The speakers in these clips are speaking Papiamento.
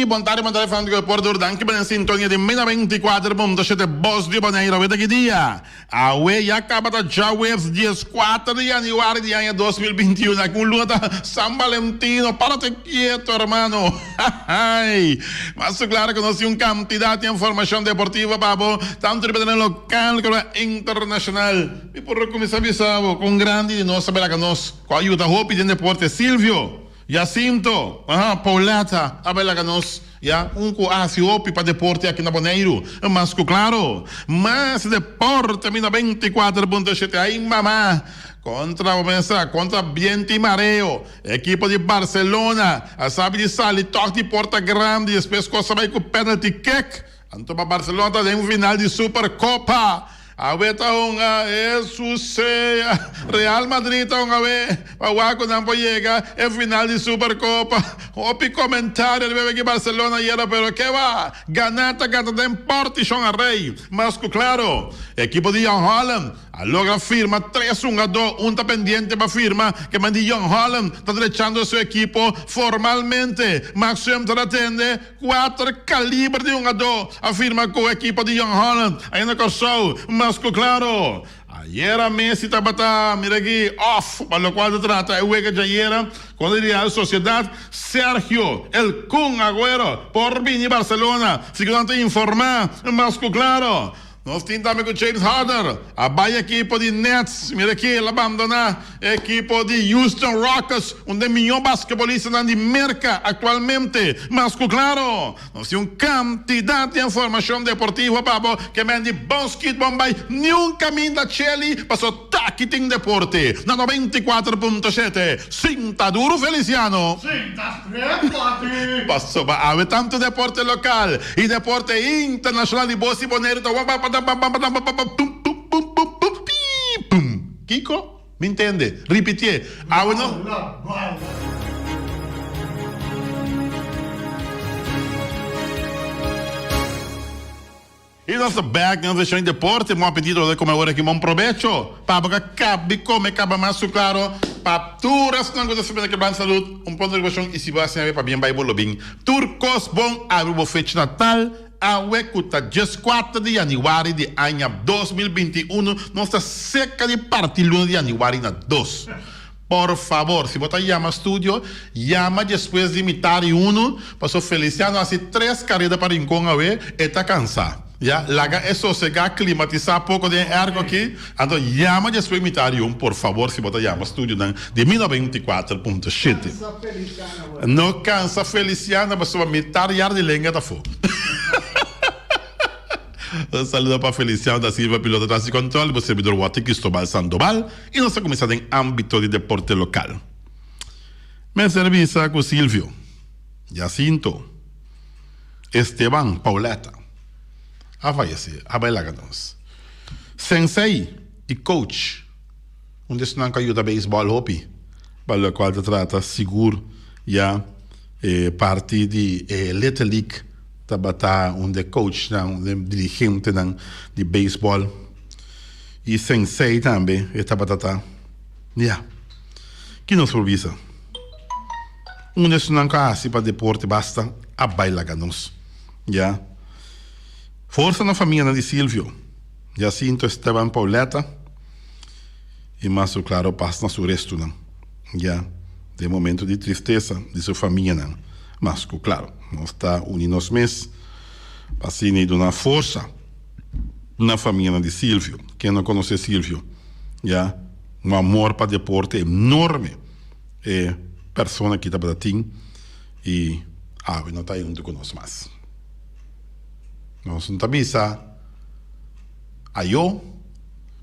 Bon tardi, bon tardi fanático di deporte. Danki pa den sintonia di Mega 24.7 Bos di Bonaire. Awe ta ki dia? Awe ya kaba ta djaweps dieskuater di yanüari di aña 2021. Aki un luna ta San Valentino. Párate kieto, hermano. Hahaai. Mas su klaro ku nos tin un kantidat di informashon deportivo pa bo, tantu riba tereno lokal komo internashonal. Mi por kuminsá bisa bo ku un grandi di nos ta bira ka nos ku a yuda hopi den deporte, Silvio. Jacinto, aha, Pauletta a bai laga nos ya un ku a hasi hopi pa deporte aki na Boneiru. Mas ku klaro, mas deporte mi na 24.7 ai mama! Kontra bo pensa, kontra biento i mareo, ekipo di Barcelona a sabi di sali tòg di porta grandi despues ku a bai ku penalty kick. Anto pa Barcelona ta den final di Supercopa. Awe ta hunga Jesus sea. Real Madrid ta hunga awe pa wak ku nan por yega e final di Supercopa. Hopi comentario riba e wiki Barcelona ayera pero ke ba? Gana ta gana den porti shon a rey. Mas ku claro ekipo di Jong Holland A logra firma tres hungadó, un ta pendiente pa firma, ke man di Jong Holland ta drechando su ekipo formalmente. Max Sumter a tende kuater kaliber di hungadó a firma ku ekipo di Jong Holland ainda Kòrsou, mas ku klaro. Ayera Messi tabata, mira aki, off pa lokual ta trata e wega djayera kontra di Real Sociedad. Sergio El Kun Aguero por bini Barcelona, segun nan ta informá, mas ku klaro. Nos tin tambe ku James Harden a bai ekipo di Nets. Mira aki, el a bandoná e ekipo di Houston Rockets, un den mihó basketbolistanan di Merka aktualmente. Mas ku klaro, nos tin un kantidat di informashon deportivo pa bo ke men di bon skit bon bai niun kaminda cheli paso Taki tin deporte na 94.7. Sinta duru Feliciano. Sinta stret papi. Pasobra awe tantu deporte lokal i deporte internashonal di bos i Boneiru ta wababadababababababum pum pum pum pum pii pum. Kiko? Mi ntende. Ripitié. Awe no. Bala bala. I nos ta bek den seshon di deporte. Bon apetito ora di kome ora aki. Bon probecho. Pa bo ka kabi kome kaba mas su klaro pa tur esnan ku ta sirbi na Kebran Salud. Un punto di revashon i si bo a siña pabien bai bo lo bin. Tur kos bon abri bo fecha natal awe ku ta 14 di yanüari di aña 2021. Nos ta seka di parti luna di yanüari na dos. Por fabor, si bo ta yama studio, yama despues di mitar i unu, paso Feliciano hasi tres kareda pa Rincon awe, e ta kansa. Ya, laga e sosegá, klimatisá poko den e airco aki, anto yama despues mitar i un, por fabor, si bo ta yama studionan di mi 94.7. No kansa Feliciano, pasobra mitar yar di lenga ta afó. Un saludo pa Feliciano da Silva, piloto tras di control, y bo servidor Walter Cristobal Sandoval. Y nos ta cuminsa den ambito di deporte local. Mester bisa cu Silvio, Jacinto, Esteban, Pauletta a fayece, a bay laga nos. Sensei y coach, un di esnan cu a yuda beisbol hopi, pa locual ta trata sigur ya e parti di e Little League. Tabata un de coachnan, un de dirigentenan di baseball y sensei tambe e tabata ta. Ya, ki nos por bisa? Un de esunnan cu a haci pa deporte basta a bay laga nos. Ya. Forsa na famianan di Silvio, Jacinto, Esteban, Pauletta y mas su claro pas na su restonan. Ya, den momento di tristesa di su famianan, mas cu claro, nos ta uni nos mes pa asina y duna forsa na famianan di Silvio. Ken no conoce Silvio? Ya, un amor pa deporte enorme e persona aki tabata tin y awe no ta hunto cu nos mas. Nos no ta bisa ayo,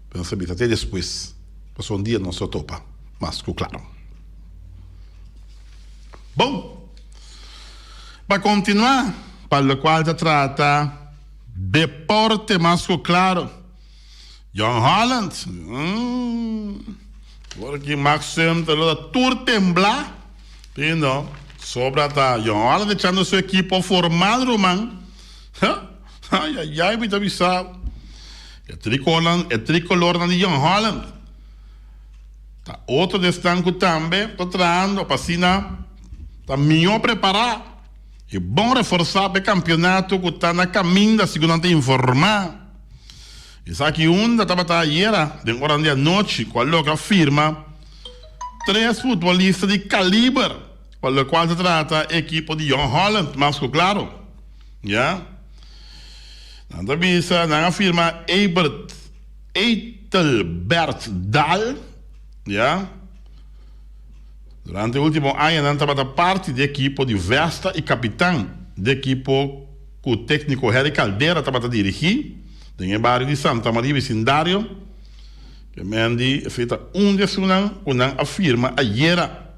pero nos ta bisa te despues. Pasobra un dia nos lo topa mas ku klaro. Bon, pa kontinuá pa lokual ta trata deporte mas ku klaro, Jong Holland, ora ki Max Sumter lo ta tur temblá, no, sobra ta Jong Holland echando su ekipo formal ruman, Ay ay ay mi ta bisa e tricolornan e tricolornan di Jong Holland ta otro di esnan cu tambe ta trahando pa asina ta miho prepara. I bon reforsá pa e kampionato ku ta na kaminda, segun nan ta informá. Esaki unda tabata ayera den oran di anochi ku a logra firma tres futbolista di kaliber pa lokual ta trata e ekipo di Jong Holland, mas ku klaro. Ya. Nan ta bisa nan a firma Ebert Eitelbert Daal, ya. Durante e ultimo añanan tabata parti di ekipo di Vesta i kapitan di ekipo ku tékniko Harry Caldera tabata dirigí den e bario di Santa Maria bisindario. E men di esei ta un di esunnan ku nan a firma ayera.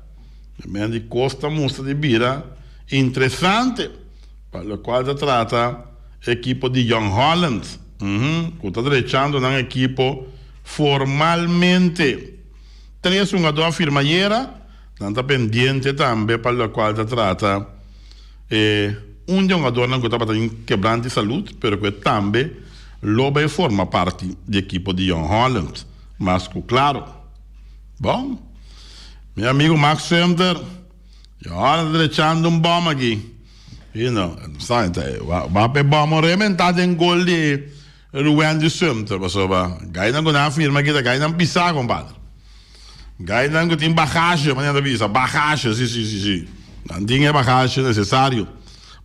E men di kos ta mustra di bira interesante pa lokual ta trata ekipo di Jong Holland, ku ta drechando nan ekipo formalmente. Tres hungadó a firma ayera, nan ta pendiente tambe pa lokual ta trata e un di e hungadornan ku tabata tin kebrant di salud, pero ku e tambe lo bai forma parti di ekipo di Jong Holland, mas ku klaro. Bon, mi amigu Max Sumter, Jong Holland ta drechando un bòm aki. You know, wak pa e bòm a rementá den gol di Ruwendy Sumter, pasobra gainan ku nan a firma aki ta gainan pisá, kompadre. Gainan ku tin bagasje, manera nan ta bisa, bagasje, si, si, si, si. Nan tin e bagasje nesesario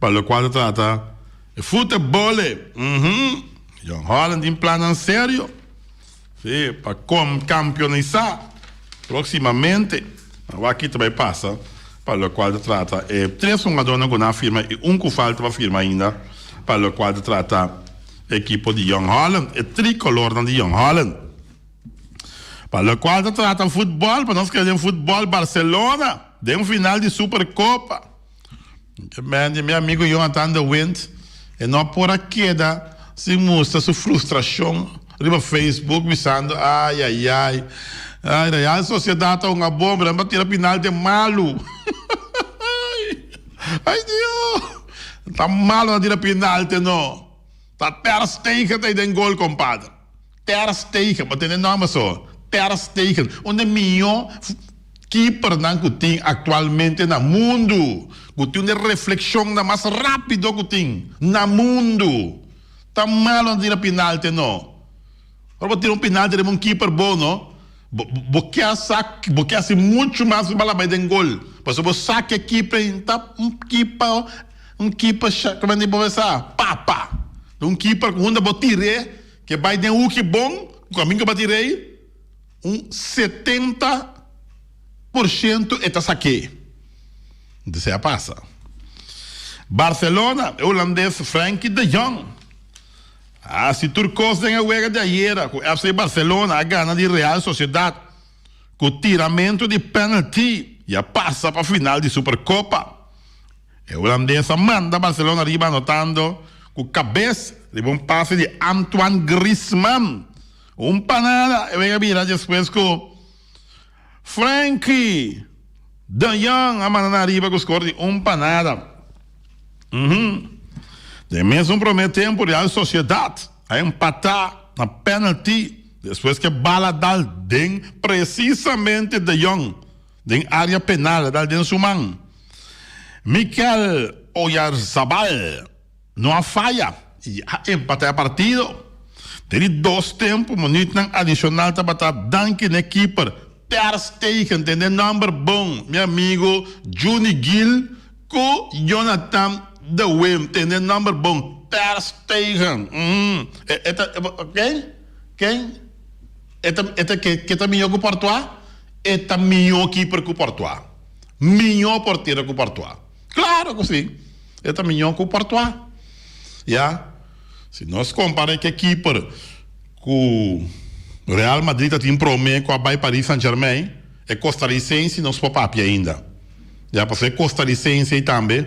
pa lokual ta trata e futebole. Uhum. Jong Holland tin plannan serio, si, pa kampionisá próksimamente. Nan wak ki ta bai pasa pa lokual ta trata e tres hungadónan ku nan a firma i un ku falta pa firma ainda pa lokual ta trata Ekipo di Jong Holland, e tricolornan di Jong Holland. Pa locual ta trata futbol, pa nos keda den futbol, Barcelona den final di Supercopa. Mi amigo Jonathan de Wind e no por a keda sin mustra su frustracion riba Facebook bisando ay ay ay, ay Real Sociedad ta hunga bon pero nan ta tira penalti malu. Ay Dios! Ta malo nan tira penalti no. Ta Ter Stegen ta ei den gol compadre. Ter Stegen, bo tende nomber so. Ter Stegen, un di e mihó keepernan ku tin aktualmente na mundu. Ku tin un di e reflekshonnan mas rápido ku tin na mundu. Ta malo nan tira penalti no. Ora bo tira un penalti riba un keeper bo no, bo bo ke a sa bo ke hasi muchu mas pa bala bai den gol. Pasobra bo sa ke keeper ei ta un keeper un keeper sha como bo bisa papa. Ta un keeper ku unda bo tir'é ke bai den huki bon ku kaminda ku bo a tir'é ei un 70% e ta sak'é. Entonces a pasa. Barcelona, e hulandes Frenkie de Jong. Hasi tur kos den e wega di ayera ku FC Barcelona a gana di Real Sociedad ku tiramentu di penalty i a pasa pa final di Supercopa. E hulandes a manda Barcelona riba anotando ku kabes riba un pase di Antoine Griezmann. Un panada e wega bira despues ku Frenkie de Jong a manda nan riba ku skor di un panada. Den mesun prome tempu Real Sociedad a empatá na penalty despues ke bala dal den presisamente De Jong den área penal a dal den su man. Mikel Oyarzabal no a faya i a empatá e partido. Den di dos tempu minütnan adishonal tabata danki n'e kiper Ter Stegen, tende nòmber bon, mi amigu Juni Gil Ku Jonathan de Wim tende nomber bon Ter Stegen uhmm e ta ken ken e ta e ta ke ta mihó ku Portoa e ta mihó keeper ku Portoa mihó portero ku Portoa klaro ku si e ta mihó ku Portoa ya si nos kompara ke keeper ku Real Madrid ta tin prome ku a bai Paris Saint Germain e kostarisense nos por papia ainda. Ya pasobra e costaricense ei tambe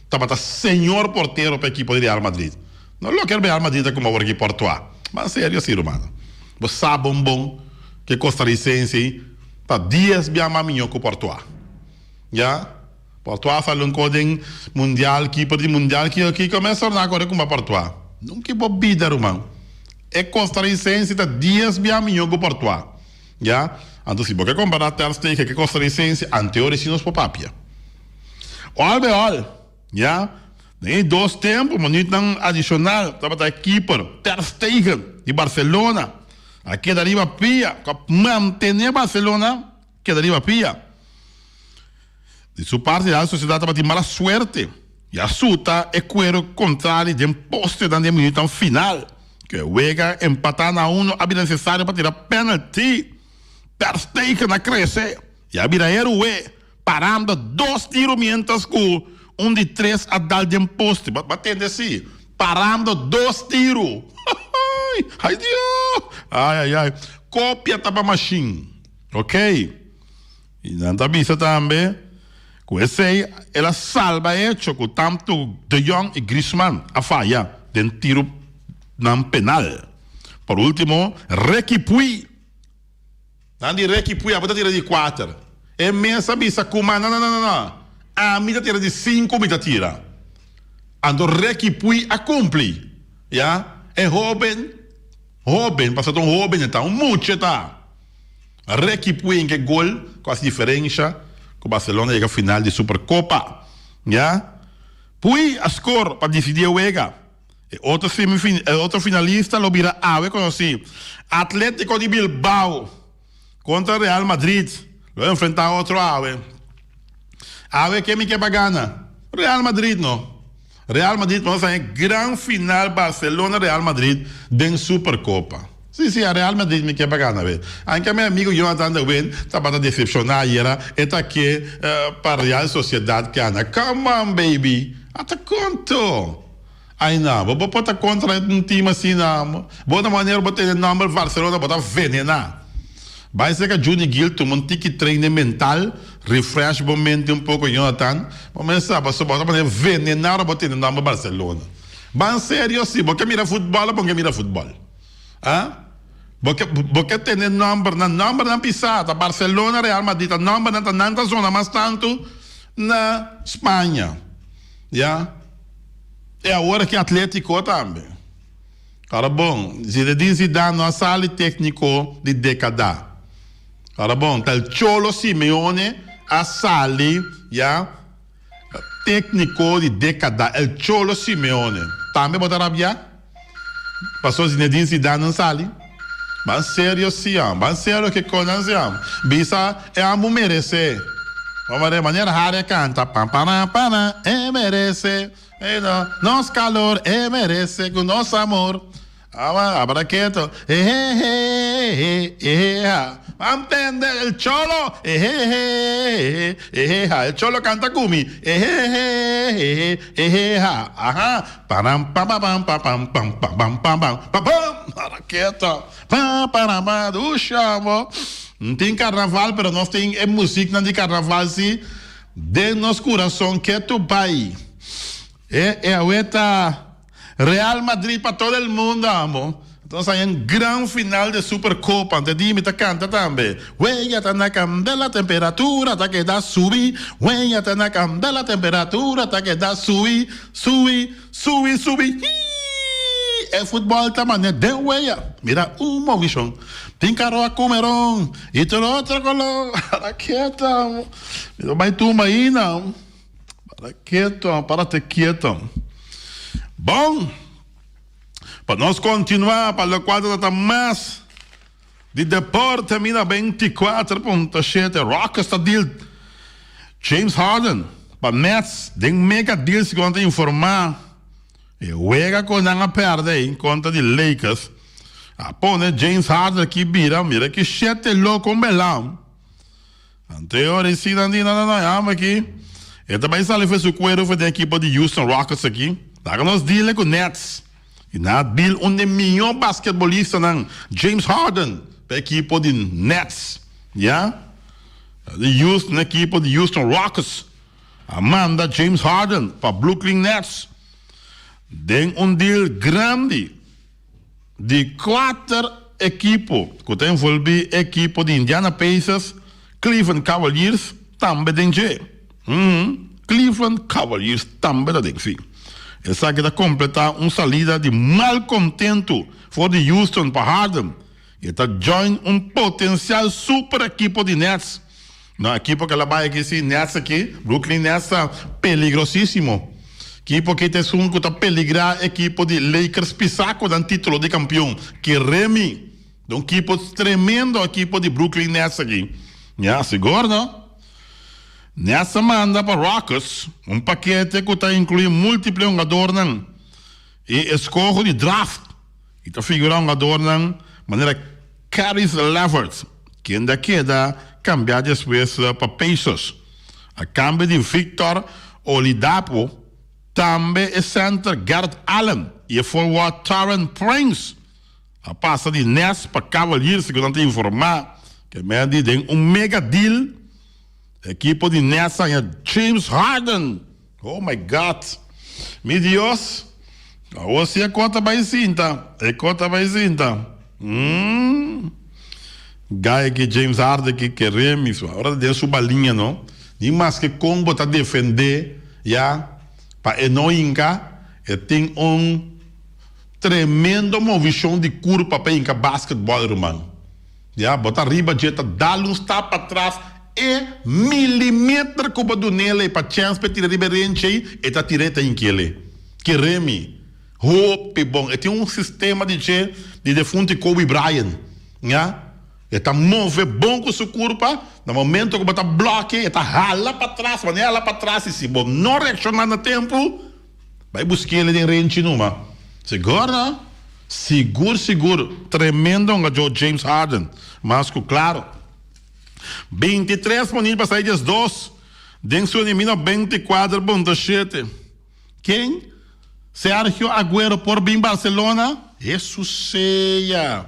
tabata señor portero pa ekipo di Real Madrid. No loke Real Madrid ta kuma awor aki Portoa. Ban serio si rumannan. Bo sa bon bon ke costaricense ei ta dies bia mas miño ku Portoa. Ya, Portoa a sali un ko den mundial, keeper di mundial kiko kiko mes torna kore kuma Portoa. Nunca bo bida ruman. E costaricense ta dies bia miño ku Portoa. Ya, anto si bo ke kompará Ter Stegen ke Costaricense, anteor esi nos por papia. Ol be ol, ya. Den e dos tempu, minuutnan adishonal, tabata e keeper Ter Stegen di Barcelona a keda riba pia ku a mantené Barcelona keda riba pia. Di su parti Real Sociedad tabatin mala suerte i a suta e kuero kontrali den postenan den minuutnan final. Ku e wega empatá na uno a bira nesesario pa tira penalti. Ter Stegen a krese i a bira héroe parando dos tiro mientras ku un di tres a dal den poste. Bo a tende si? Parando dos tiro. Ay Dios! Ay ay ay. Kopia ta pa mashin. Ok. I nan ta bisa tambe ku esei el a salba echo ku tantu De Jong i Griezmann a faya den tironan penal. Por ultimo, Riqui Puig. Nan di Riqui Puig abo ta tira di kuater. E mes a bisa Koeman, no, no, no, no, no, ami ta tira di sinku mi ta tira. Anto Riqui Puig a kumpli, ya. E hoben, hoben, pasobra ta un hoben e ta, un mucha e ta. Riqui Puig ke gol ku hasi diferensha ku Barcelona yega final di Supercopa. Ya. Puig a skor pa disidí e wega. E otro semifin e otro finalista lo bira awe konosí. Atletico di Bilbao kontra Real Madrid lo enfrentá otro awe. Awe ke mi ke pa gana? Real Madrid no. Real Madrid nos a haña gran final Barcelona Real Madrid den Supercopa. Si si a Real Madrid mi ke pa gana be. Anke mi amigo Jonathan de Win tabata decepciona ayera e ta ke pa Real Sociedad gana. Come on baby! Ata konto! Ay na, bo por ta kontra un team asina. Bo ta manera bo tene nomber Barcelona bo ta venena. Bai serka Juni Gil tuma un tiki training mental, refresh bo mente un poko Jonathan. Bo mester sa pasobra bo ta manera venena ora bo tene nomber Barcelona. Ban serio si, bo ke mira futbol o bo no ke mira futbol? Ah? Bo ke bo ke tene nombernan, nombernan pisá ta Barcelona, Real Madrid ta nombernan ta nan ta zona mas tantu na Spaña. Ya. E awor aki Atletico tambe. Ora bon, Zinedine Zidane no a sali tecnico di decada. Ora bon, ta el Cholo Simeone a sali ya tecnico di decada. El Cholo Simeone. Tambe bo ta rabia? Paso Zinedine Zidane no sali? Ban serio si am, ban serio ke konan si am. Bisa e ambu merece. Manera Harry a canta, pam para para, e merece. E no, nos calor e merece cu nos amor. Awa, abra keto. Ehehehehe, eheha. Ban tende el cholo. Ehehehehe, eheha. El cholo canta cu mi. Ehehehehe, eheha. Aha. Param pam pam pam pam pam pam pam pam pam pam pam. Abra keto. Pa para pa dusha bo. No tin carnaval pero nos tin e muzieknan di carnaval si. Den nos kurason ketu bai. E e awe ta Real Madrid pa todo el mundo amo. Entonces hay un gran final de Supercopa. Ante di mi ta canta tambe. Wea ta na candela temperatura ta keda subi. Wea ta na candela temperatura ta keda subi, subi, subi, subi. Hii! E futbol ta mane den wea. Mira un movishon. Tin karo a kumeron y tur otro koló. Raketa. Mi ta bai tumba aina. Para keto, parate kieto. Bon, pa nos kontinuá pa lokual ta trata mas di deporte mi na 24.7 Rockets ta deal James Harden pa Nets den mega deal segun ta informá. E wega ku nan a pèrdè ei kontra di Lakers a pone James Harden aki bira mira ki shete loko un belam. Ante ora e sinan di nan nan yama aki, e ta bai sali for su kuero for den ekipo di Houston Rockets aki. Laga nos deal ku Nets. I nan a deal un di e mihó basketbolistanan, James Harden, pa ekipo di Nets. Ya. Di Houston, ekipo di Houston Rockets a manda James Harden pa Brooklyn Nets den un deal grandi. Di kuater ekipo ku ta envolví e ekipo di Indiana Pacers, Cleveland Cavaliers tambe den dje. Cleveland Cavaliers tambe ta den si. Esaki ta kompletá un salida di malkontentu for di Houston pa Harden i ta join un potensial super ekipo di Nets. No ekipo ku el a bai aki si Nets aki, Brooklyn Nets ta peligrosísimo. Ekipo aki ta esun ku ta peligrá ekipo di Lakers pisá ku nan título di kampion. Keremi! Ta un ekipo tremendo ekipo di Brooklyn Nets aki. Ya, sigur no? Nets a manda pa Rockets un pakete ku ta inkluí múltiple hungadornan i eskoho di draft i ta figurá hungadornan manera Caris LeVert, kende a keda kambiá despues pa Pacers. A kambio di Victor Oladapo, tambe e center Garrett Allen i e forward Taurean Prince a pasa di Nets pa Cavaliers, segun nan ta informá. Ke medi den un mega deal, ekipo di Nets a haña James Harden. Oh my God! Mi Dios! Awor si e kos ta bai sinta, e kos ta bai sinta. Umm. Guy aki James Harden ki kere mi su. Ora ta den su baliña no. Ni maske kon bo ta defende ya pa e no hinka, e tin un tremendo movishon di kurpa pa hinka basketball ruman. Ya, bo ta riba dje ta dal un stap patras e milimeter ku bo dun'el ei pa chèns pa e tira riba e renchi ei, e ta tira e ta hinkiel ei. Kere mi, hopi bon. E tin un sistema di dje di defunti Kobe Bryant, ya. E ta move bon ku su kurpa, na momento ku bo ta blòk'e e ta hala patras, wanneer e hala patras i si bo no reakshoná na tempu, Bai busk'el den renchi numa. Sigur no? Sigur sigur. Tremendo hungadó James Harden. Mas ku klaro. 23 minuut pa sai 12 den su elimina 24.7. Ken? Sergio Aguero por bin Barcelona? Hesus sea!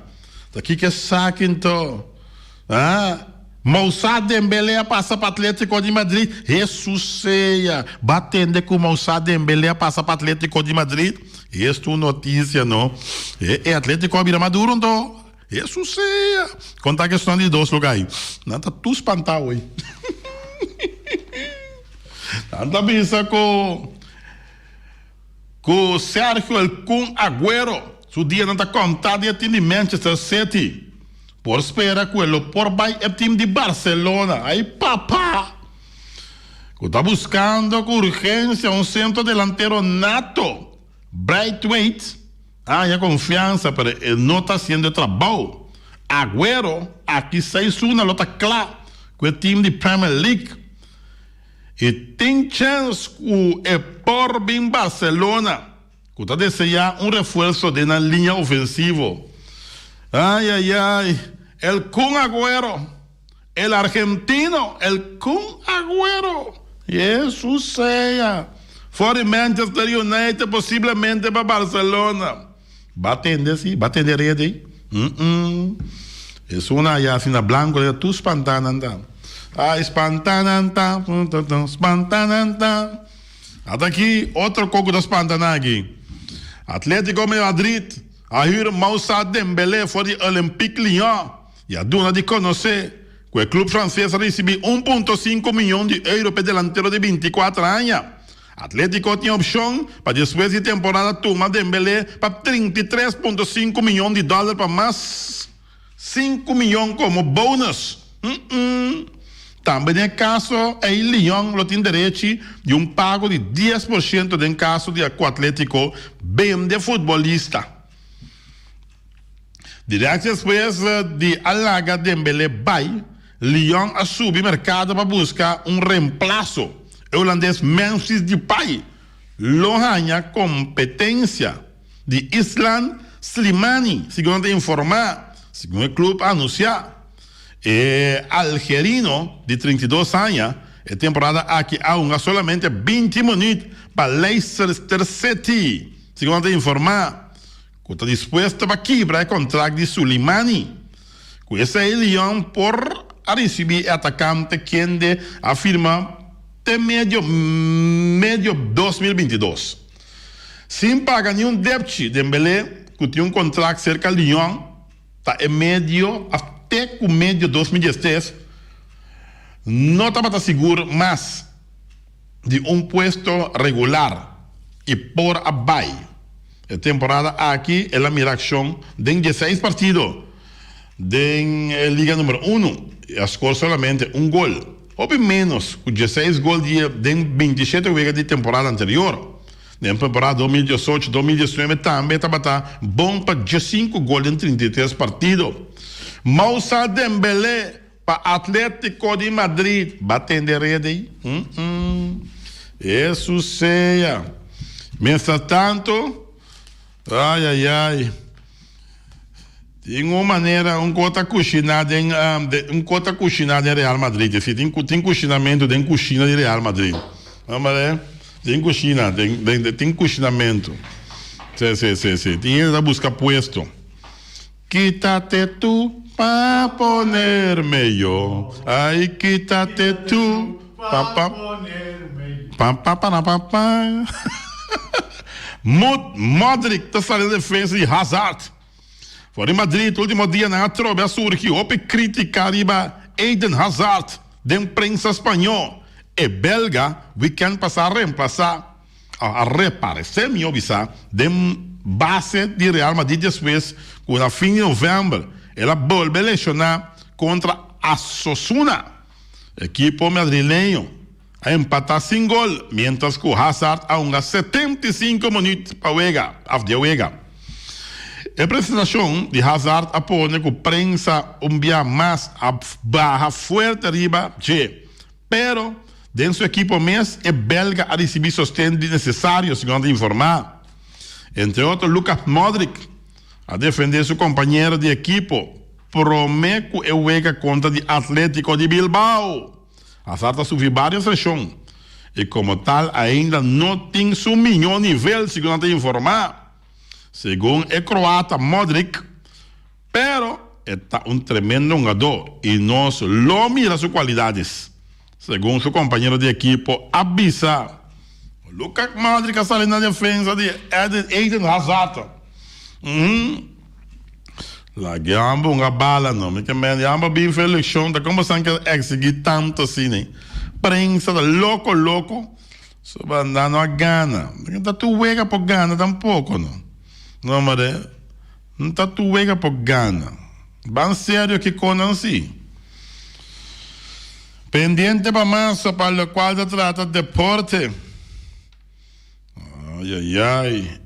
Ta kiko esaki nto? Ah, Moussa Dembélé a pasa pa Atlético di Madrid. Hesus sea! Bo a tende ku Moussa Dembélé a pasa pa Atlético di Madrid? Esto un notisia, no? E, e Atlético a bira maduro nto. Hesus sea! Kon ta kestion di dos lugá ei? Nan ta tur spantá hoy. Nan ta bisa ku Ku Sergio El Kun Aguero su dianan ta konta di e tim di Manchester City. Por spera ku e lo por bai e tim di Barcelona. Ay papa! Ku ta buskando ku urgensia un sentro delantero nato. Braithwaite a haña konfiansa pero e no ta hasiendo e trabou. Aguero aki seis luna lo ta kla ku e tim di Premier League. E tin chèns ku e por bin Barcelona, ku ta deseá un refuerso den nan liña ofensivo. Ay ay ay, el Kun Agüero, el argentino, el Kun Agüero, Jesus sea, for di Manchester United posiblemente pa Barcelona. Ba tende si, ba tende red ei. Mm-mm. Esun aya asina blanco ta tur spanta nan ta. Ay spanta nan ta, spanta nan ta. Ata aki otro ko ku ta spanta nan aki. Atletico Madrid a hür Moussa Dembélé for di Olympique Lyon i a duna di konosé ku e club franses a risibí un punto sinku miyon di euro p'e delantero di 24 aña. Atletico tin opshon pa despues di temporada tuma Dembélé pa 33.5 miyon di dòler pa mas 5 miyon komo bonus. Tambe den e kaso ei Lyon lo tin derechi di un pago di 10% den kaso di ku Atletico bende futbolista. Direct despues di a laga Dembélé bai, Lyon a subi merkado pa buska un reemplaso. E hulandes Memphis Depay lo haña kompetensia di Islam Slimani, segun nan ta informá, segun e klup a anunsiá. E algerino di 32 aña e temporada aki a hunga solamente 20 minüt pa Leicester City, segun nan ta informá. Ku ta dispuesto pa kibra e kontrakt di Sulimani. Ku esei Lyon por a risibí e atakante kende a firma te medio medio 2022. Sin paga niun depchi, Dembélé ku tin un kontrakt serka Lyon ta e medio af te ku medio 2013 no tabata sigur mas. Di un puesto regular y por a bay. E temporada aki el a mira accion den dieseis partido den e liga numero uno y a score solamente un gol, hopi menos cu dieseis gol di den bintishete wega di temporada anterior. Den temporada 2018, 2019 tambe e tabata bon pa diesinku gol den 33 partido. Moussa Dembélé pa Atlético di Madrid ba tende rede ei? Mm-mm. Hesus sea. Mientras tanto, ay ay ay. Tin un manera un ko ta kushiná den un ko ta kushiná den Real Madrid. Si tin tin kushinamentu den kushina di Real Madrid. Hombre, tin kushina den den tin kushinamentu. Si si si si. Tin hende ta buska puesto. Quítate tú pa ponerme yo. Ay, quítate tú pa pa pa pa pa pa pa. Mud Modric ta sali na defensa di Hazard. For di Madrid ultimo dianan atrobe a surgi hopi critica riba Eden Hazard den prensa spañó. E belga weekend pasa a reemplasa, a reparece mihó bisa, den base di Real Madrid despues cu na fin di november el a bolbe lesiona contra Osasuna. Ekipo madrileño a empatá sin gol, miéntras ku Hazard a hunga 75 minüt pa wega òf di e wega. E presentashon di Hazard a pone ku prensa un bia mas a baha fuerte riba dje, pero den su ekipo mes e belga a risibí sosten di nesesario, segun nan ta informá. Entre otro Luka Modric a defendé su kompañero di ekipo promé ku e wega kontra di Atlético di Bilbao. Hazard a sufri varios lesion y como tal ainda no tin su miho nivel, segun nan ta informa. Segun e croata Modric, pero e ta un tremendo hungador y nos lo mira su cualidades, segun su compañero di ekipo a bisa. Luka Modric a sali na defensa di Eden Hazard. Laga e homber hunga bala no. Mi ke mende e homber bin for eleccion ta como bosan ke exigi tanto asina. Prensa ta loco loco so banda no a gana. No ta tur wega por gana tampoco no. No mare no ta tur wega por gana. Ban serio kiko nan si. Pendiente pa mas pa locual ta trata deporte. Ay ay ay.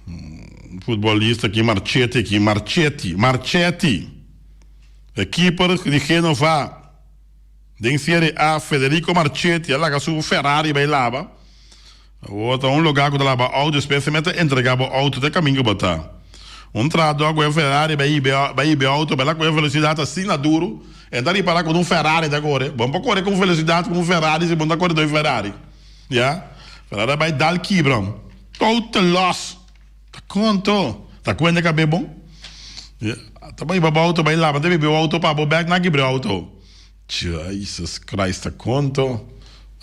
Un futbolista aki Marchetti aki, Marchetti, Marchetti. E keeper di Genova den Serie A, Federico Marchetti a laga su Ferrari bai laba. Awor ta un lugar ku ta laba auto, despues e mester entrega bo auto te kaminda ku bo ta. Un trahador ku e Ferrari bai hiba bai hiba e auto, bai la ku e velosidat asina duru, e ta ripara ku un Ferrari ta kore. Bo no por kore ku un velosidat ku un Ferrari si bo no ta kore dor Ferrari. Ya. Ferrari a bai dal kibra. Total loss. Ta konto. Ta kuenta kabe bon? Ya. Ta bai hiba bo auto bai laba, ta biba e auto pa bo bek nan kibra e auto. Jesus Christ ta konto.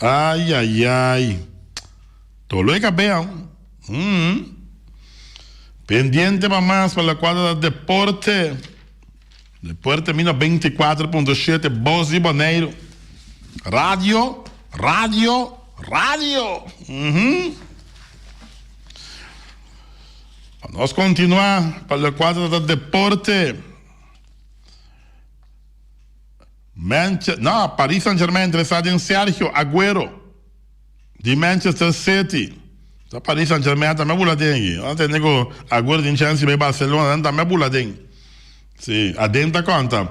Ay ay ay. Tolo e kabe. Umm. Pendiente pa mas pa locual ta deporte. Deporte mi na 24.7 Bos di Boneiru. Radio, radio, radio. Uhum. Pa nos continua pa locual ta deporte. Manche, no, Paris Saint-Germain interesa den Sergio Aguero. Di Manchester City. Ta Paris Saint Germain tambe a bula den aki. Nan tende ku Aguero tin chance di bai Barcelona, nan tambe a bula den. Si, aden ta konta.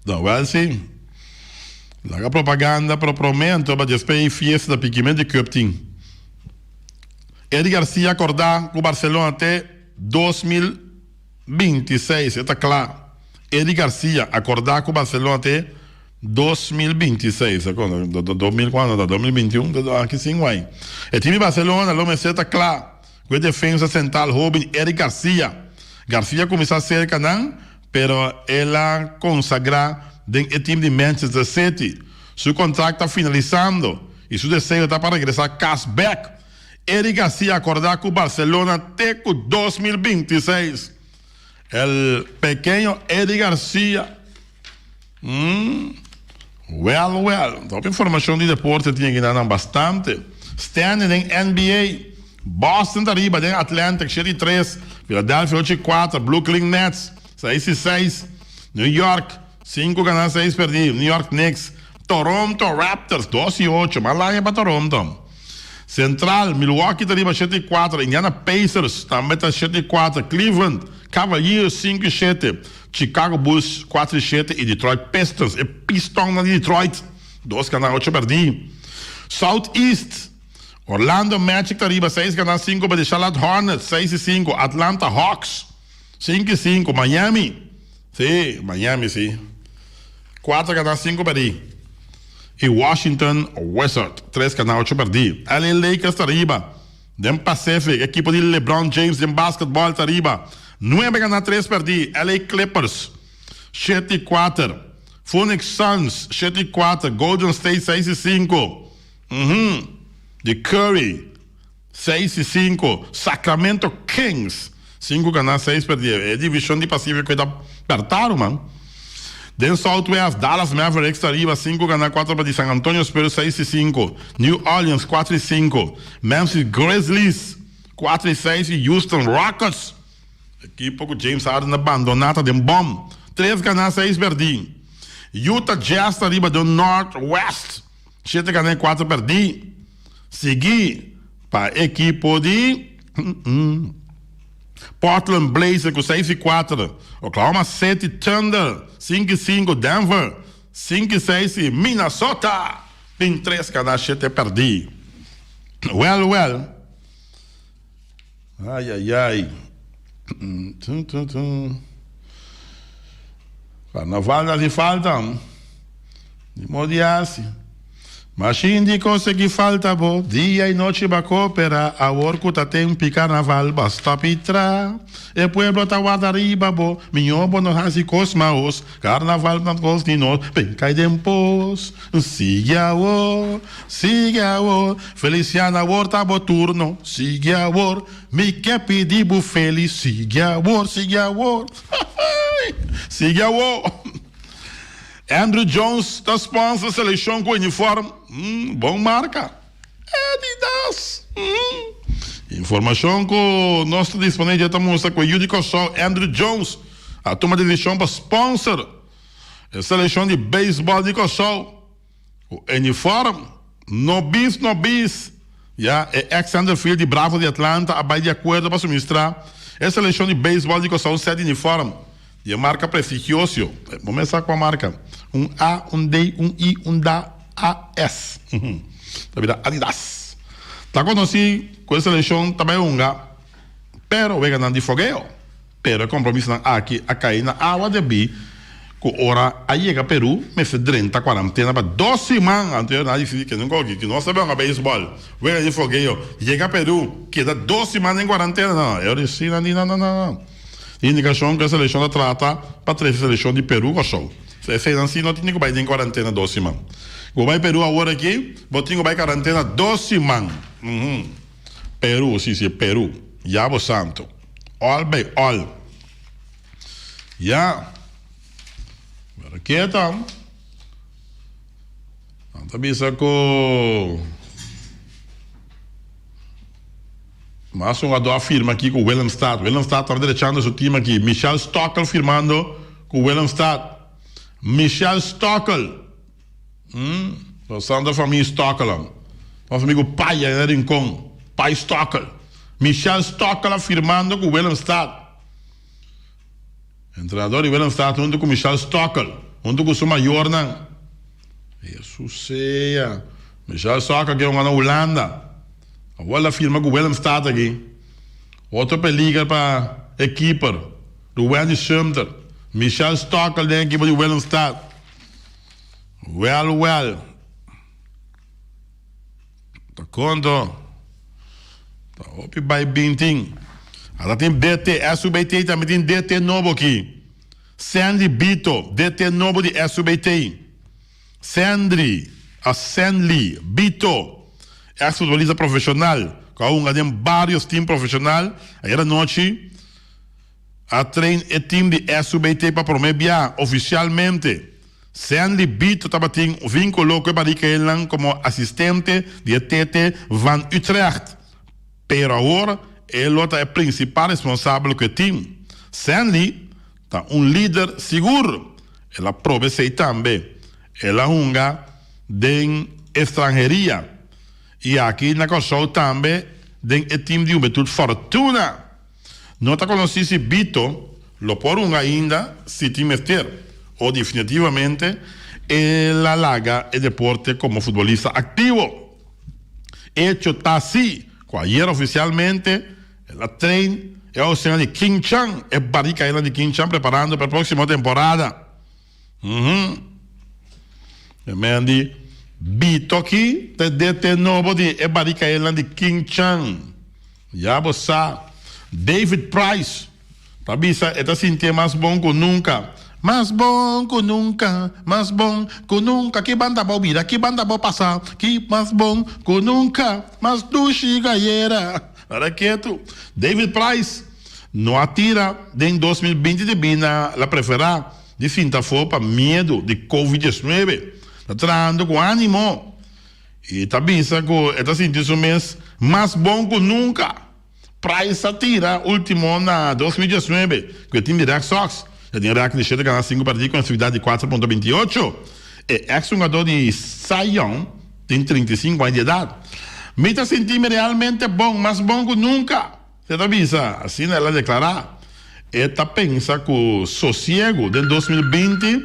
No, wèl si. Laga propaganda pro promé anto pa despues e fiesta ta piki men di cup tin. Eric Garcia a kordá ku Barcelona te 2026, e ta kla. Eric Garcia a kordá ku Barcelona te 2026, 2000 cuando ta? 2021? Aki sin guay. E team di Barcelona lo mester ta cla cu e defensa central hoben Eric Garcia. Garcia a cuminsa cerca nan, pero el a consagra den e team di Manchester City. Su contract ta finalisando y su deseo ta pa regresa cas bek. Eric Garcia a acorda cu Barcelona te cu 2026. El pequeño Eric Garcia. Mm, well, well. Hopi informacion di deporte tin aki nan bastante. Standing den NBA. Boston ta riba den Atlantic 7-3, Philadelphia 8-4, Brooklyn Nets 6-6, New York 5 gana 6 perdi, New York Knicks, Toronto Raptors 2-8, mal aña pa Toronto. Central, Milwaukee ta riba shete i kuater, Indiana Pacers tambe ta shete i kuater, Cleveland Cavaliers sinku i shete, Chicago Bulls kuater i shete i Detroit Pistons, e Pistonnan di Detroit, dos ganá ocho pèrdí. Southeast, Orlando Magic ta riba seis ganá sinku pèrdí, Charlotte Hornets seis i sinku, Atlanta Hawks sinku i sinku, Miami, sí, Miami sí, kuater ganá sinku pèrdí. I Washington Wizards tres ganá ocho pèrdí. LA Lakers ta riba den Pacific. Ekipo di LeBron James den basketball ta riba nuebe ganá tres pèrdí. LA Clippers shete i kuater, Phoenix Suns shete i kuater, Golden State seis i sinku. Di Curry seis i sinku, Sacramento Kings sinku ganá seis pèrdí. E divishon di Pasífiko e ta pèrtá ruman. Den Southwest, Dallas Mavericks ta riba sinku ganá kuater pèrdí, San Antonio Spurs seis i sinku, New Orleans kuater i sinku, Memphis Grizzlies kuater i seis i Houston Rockets, ekipo ku James Harden a bandoná ta den bòm, tres ganá seis pèrdí. Utah Jazz ta riba den Northwest. Shete gana i kuater pèrdí. Sigui pa ekipo di Portland Blazers ku seis i kuater, Oklahoma City Thunder sinku i sinku, Denver sinku i seis i Minnesota tin tres gana shete pèrdí. Wèl wèl. Ai ai ai. Carnaval ta haci falta. Ni modo di haci. Mashin di kosegui falta bo. Dia y nochi ba coopera. Awor cu ta tempi carnaval ba stop y tra. E pueblo ta warda riba bo. Mijo bo no haci cos maos. Carnaval ta cos di nos. Ben cay den pos. Sigui awor, sigui awor, Feliciana awor ta bo turno, sigui awor, mi ke pidi bo feli, sigui awor, sigui awor, sigui awor. Andruw Jones ta sponsor seleccion cu uniform, mm, bon marca, Adidas. Mm. Informacion cu nos ta dispone dje ta mustra cu e yu di Kòrsou Andruw Jones a tuma decision pa sponsor E selekshon di beisbòl di Kòrsou ku uniform no bis no bis. Ya e eks centerfield di Bravos di Atlanta a bai di akuerdo pa suministrá e selekshon di beisbòl di Kòrsou un sèt di uniform di e marka prestigiosio. Bo mes sa kua marka? Un A, un D, un I, un da, A, S. Ta bira Adidas. Ta konosí ku e selekshon ta bai hunga pero weganan di fogeo. Pero e kompromisonan aki a kai na awa debí ku ora a yega Perú mester drenta kuarantena pa dos siman. Anto nan a disidí ke nunka oki, ki nos ta bai hunga beisbòl, wega di fogeo, yega Perú, keda dos siman den kuarantena. No, e ora si nan di no, no, no, no. Tin indikashon ku e selekshon ta trata pa trese selekshon di Perú Kòrsou. Eseinan si no tin ku bai den kuarantena dos siman. Ku bo bai Perú awor aki, bo tin ku bai kuarantena dos siman. Perú, si, si, Perú. Ya bo santo. All by all. Ya. Pero ke ta? Nan ta bisa ku mas un jugador a firma aki ku Willemstad. Willemstad ta derechando su team aki. Michel Stokkel firmando ku Willemstad. Michel Stokkel. Nos santa famia Stokkelan. Nos amigo Pai na Rincon. Pai Stokkel. Michel Stokkel a firmando ku Willemstad. Entrenador di Willemstad huntu ku Michel Stokkel. Huntu ku su mayornan. Jesus sea. Michel Stokkel ke hunga na Hulanda. Awor el a firma ku Willemstad aki. Otro peliger pa e keeper. Ruwendy Sumter. Michel Stokkel den ekipo di Willemstad. Wèl wèl. Ta konto. Ta hopi bai bin tin. Ata tin DT, SUBT tambe tin DT nobo aki. Sandy Bito, DT nobo di SUBT. Sandry, a Sandly Bito, ex futbolista profeshonal ku a hunga den barios team profeshonal, ayera nochi A train e team di SUBT pa prome bia oficialmente. Sandy Bito tabatin vinculo cu e barricaelnan como asistente di e TT van Utrecht, pero awor e lo ta e principal responsabel cu e team. Sandy ta un lider sigur, el a proba esey tambe. El a hunga den estranheria. I aki na Kòrsou tambe den e tim di Hubentud Fortuna. No ta konosí si Bito lo por hunga ainda si tin mester o definitivamente el a laga e deporte komo futbolista aktivo. Echo ta si ku ayer ofisialmente el a train e osean di King Chan, e barikaenan di King Chan preparando pa e próksimo temporada. Uhum. E men di Bito aki ta e DT nobo di e barikaenan di King Chan. Ya bo sa. David Price ta bisa e ta sintié mas bon ku nunka. Mas bon ku nunka, mas bon ku nunka. Ki banda bo bira, ki banda bo pasa, ki mas bon ku nunka, mas dushi gayera. Ora ketu. David Price no a tira den 2020 debí na la preferá di sinta afó pa miedu di Covid 19. Ta trahando ku ánimo. E ta bisa ku e ta sinti su mes mas bon ku nunka. Price a tira ultimo na 2019 ku e tim di Red Sox. E tin rèkòrt di shete gana sinku pèrdí ku efektividat di kuater punto binti i ocho. E eks hungadó di Cy Young tin 35 aña di edat. Mi ta sinti mi realmente bon, mas bon ku nunka, e ta bisa, asina el a deklará. E ta pensa ku sosiegu den 2020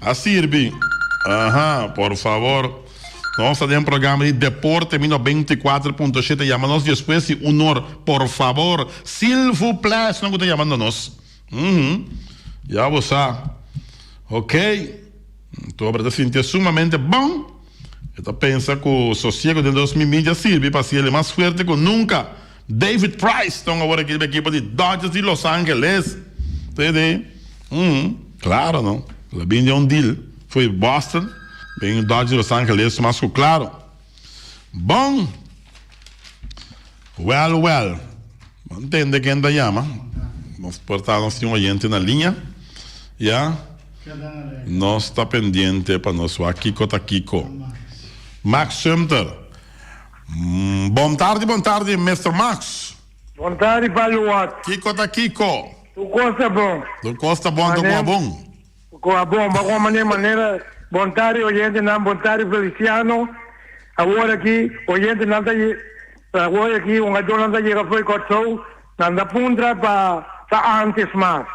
a sirbi. Aha, por favor. Nos ta den programa di Deporte mi 94.7. Yama nos despues di un or, por favor. S'il vous plaît, esnan ku ta yamando nos. Uhum. Ya bo sa. Ok. Anto ta sintié sumamente bon. E ta pensa ku sosiego den 2020 a sirbi pa hasiel e mas fuerte ku nunka. David Price ta un awor aki riba ekipo di Dodgers di Los Angeles. Tende? Uhum. Claro no. El a bin den un deal fo'i Boston bin Dodgers di Los Angeles mas ku claro. Bon. Well, well. Bo ntende ken ta yama. Nos por ta nos tin un oyente na liña. Ya. Nos ta pendiente pa nos wak kiko ta kiko. Max Sumter. Bon tardi, bon tardi, Mister Max. Bon tardi, Paluat. Kiko ta kiko? Tur kos ta bon. Tur kos ta bon, tur kua bon. Kua bon, bo a koma manera. Bon tardi, oyentenan. Bon tardi, Feliciano. Awor aki, oyentenan ta awor aki, hungadónan ta yega for di Kòrsou. Nan ta puntra pa ta antes mas.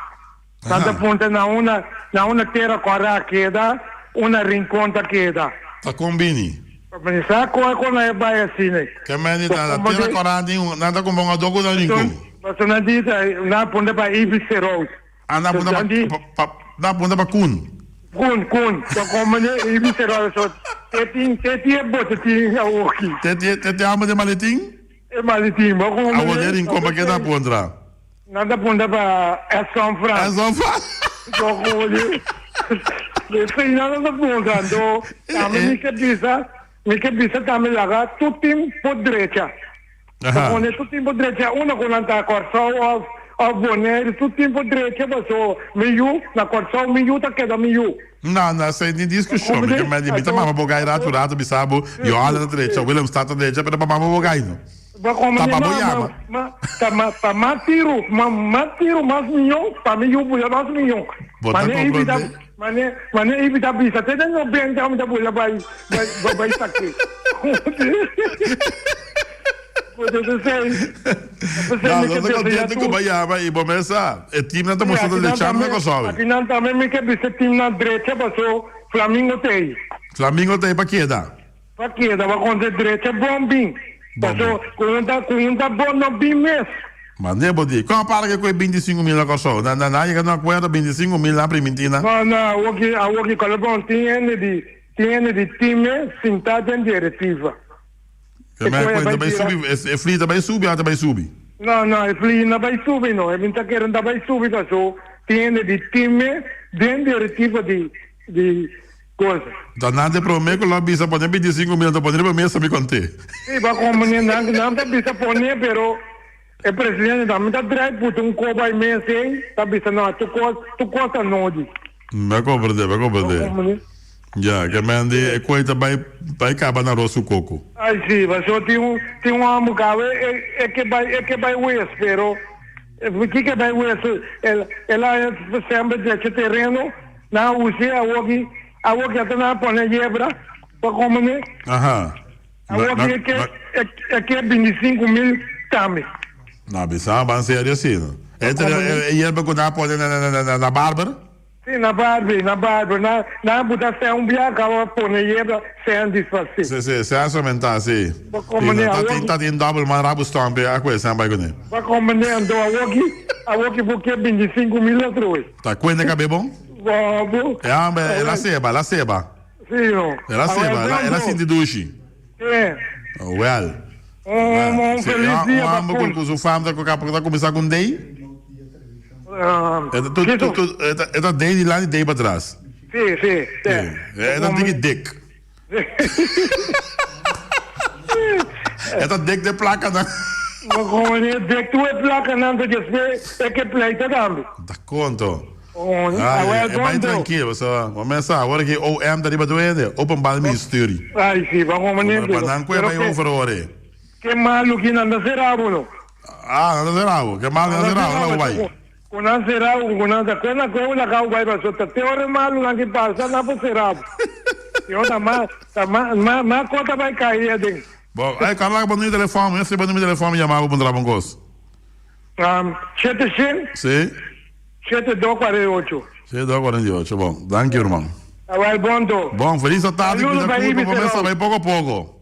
Nan ta puntra na unda na unda Tera Kòrá a keda, unda Rincon ta keda. Ta kon bini? Mi sa koe kon nan e bai asina. Ke mende ta na Tera Kòrá tin un nan ta kumpra un adoku na Rincon. Pasobra nan di ta nan a puntra pa Ibis Serout. Ah nan a puntra pa nan a puntra pa Koen. Koen, Koen. Ta kon mende Ibis Serout so te tin te tin e bote tin awoki. Te tin te tin amo den maletin? E maletin bo kon mende. Awor den Rincon pa ke nan a puntra? Nan ta punta pa Edson Frans. Edson Frans. Oye, esei nan ta punta. Anto, tambe mi ke bisa, mi ke bisa tambe laga tur tim por drecha. Ta pone tur tim por drecha unda ku nan ta, Kòrsou òf òf Boneiru, tur tim por drecha paso mi yu na Kòrsou, mi yu ta keda mi yu. No, no, esei ni diskushon. Mi ke medi, mi ta mama bo gai ratu ratu bisa bo, Johan ta drecha, Willemstad ta drecha, pero pa mama bo gai no. Ta pa bo yama. Pa mas tiru, mas tiru mas miyon, pa mi yu bula mas miyon. Bo ta comprende? Mane, mane Ibi ta bisa, te den 90 mi ta bula bai, bai, bai saki. No, nos ta contento cu bo a yama y bo mes sa, e teamnan ta mustra ta luchando na Kòrsou. Akinan tambe mi ke bisa teamnan drecha paso Flamingo t'ei. Flamingo t'ei pa keda. Pa keda pa konta drecha bon bin. Paso ku un ta ku un ta bon no bin mes. Mane bo di, kon a para ke ku e 25 mil na Kòrsou? Na na na yega na un akuerdo 25 mil na primintí nan? No no awor ki awor ki kòlè bon tin hende di tin hende di tin mes sintá den direktiva. E me ku e ta bai subi e fli ta bai subi a ta bai subi? No no e fli no bai subi no e bin ta kere ta bai subi paso tin hende di tin mes den direktiva di di Cosa. Ta nan te prome ku lo a bisa pone 25 mil, anto pone riba mesa mi konte. Si, pa komponé nan, nan ta bisa pone, pero e presidente tambe ta drai puta un koba ei mes ei, ta bisa no, tur kos, tur kos ta nodi. Mi a komprendé, mi a komprendé. Ya, ke men di e koe ta bai, bai kaba na ros ku koko. Ai si, pasobra tin un, tin un hòmber ku awe e, e ke bai, e ke bai wes, pero kiko e bai wes? El, el a semper drecha tereno. Nan a usa e awoki, awoki ata nan a pone yebra pa come ne. Aha. Awor ki e ke e ke 25 mil tambe. No bisa ban serio si no. E e yerba ku nan a pone na barber? Si na barber, na barber. Nan a buta sen un bia kaba pone yerba sen disfasé. Si si, sen a somentá si. Bo komprendé Ta awor tin ta tin dòbel man rabu stomp a kue sen bai kuné. Bo komprendé anto awor ki awor ki bo ke 25 mil otro wes. Ta kuende kab'é bon? Bo bo. E homber el a seba, el a seba. Sí, no. El a seba, el a, el a sinti dushi. Sí. Oh, well. Un, un Sí, feliz un, dia un pa homber Koen. ku, ku su fam ta, ku ta kuminsá ku un day. Um, E ta, tu, tu, tu, e ta, e ta day dilanti, day pa tras. Sí, sí, sí. Sí. E ta tiki dik. E ta dik de plakanan. Ma como e dik tur e plakanan ta despues e ke pleita tambe. Ta konto. Ai, e bai trankil, pasobra bo mes sa, awor aki OM ta riba tur hende, Openbaar Ministerie. Ai si, ba como ne. Pa nan kue bai over awor e. Ke malu ki nan ta sera bo no. Ah, nan ta sera bo. Ke malu nan ta sera bo, nan ta bai. Ku nan sera bo, ku nan ta kue na kue unda kau bai pasobra ta te ora e malunan ki pasa nan por sera bo. Yo ta mas, ta mas, mas kos ta bai kai aden. Bon, ai Carla bo numero telefon, mi a sirbi bo numero telefon mi yama bo puntra bo un kos. Shete shen. Si. Shete do kuarenta i ocho. Shete do kuarenta i ocho, bon. Danki ruman. Awel bon to. Bon, felis atardi, Saludo cuida pa curpa, Ibis bo mester Rose. bai poco poco.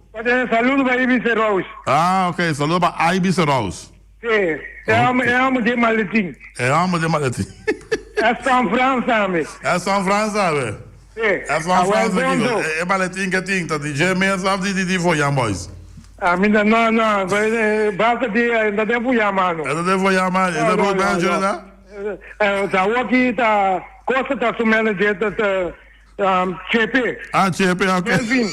Saludo pa Ibis Rose. Ah, ok, saludo pa Ibis Rose. Si, e homber, e homber den maletin. E homber den maletin. E San Fran sabe. E San Fran sabe. Si. E San Awel Fran bon kiko, to. e maletin ke tin ta di dje mes of di di Foyan Boys? A mi ta no no, basta di e ta den Foyan mano. E ta den Foyan mano, e ta road manager na? Ta awor ki ta Costa ta su manager ta ta Chepe. Ah Chepe ok. Melvin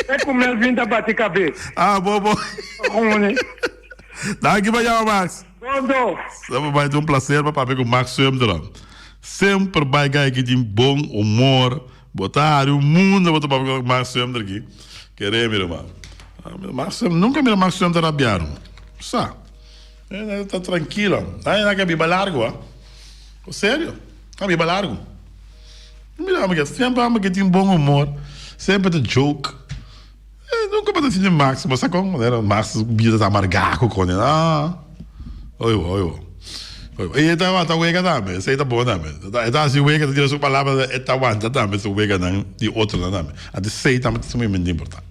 e ku Melvin ta bati kabes. Ah bo bo. Danki pa yama Max. Pronto. Semper bai ta un placer pa papia ku Max Sumter. Semper bai guy ki tin bon humor. Bo ta hari un mundo bo ta papia ku Max Sumter aki. Kere mi ruman. Max Sumter nunca mira Max Sumter rabia ruman. Sa. E ta trankilo. Ai nan ke biba largu a. Serio. Nan biba largu. Mira amo ke semper amo ke tin bon humor. Semper ta joke. E nunca bo ta sinti Max. Bo sa kon manera Max bida ta amarga ku kone. Ah. Oi bo, oi bo. Oi bo. E ta wanta wega tambe. Esei ta bon tambe. E ta hasi wega, ta tira su palabra, e ta wanta tambe su weganan di otronan tambe. Anto esei tambe ta sumamente importante.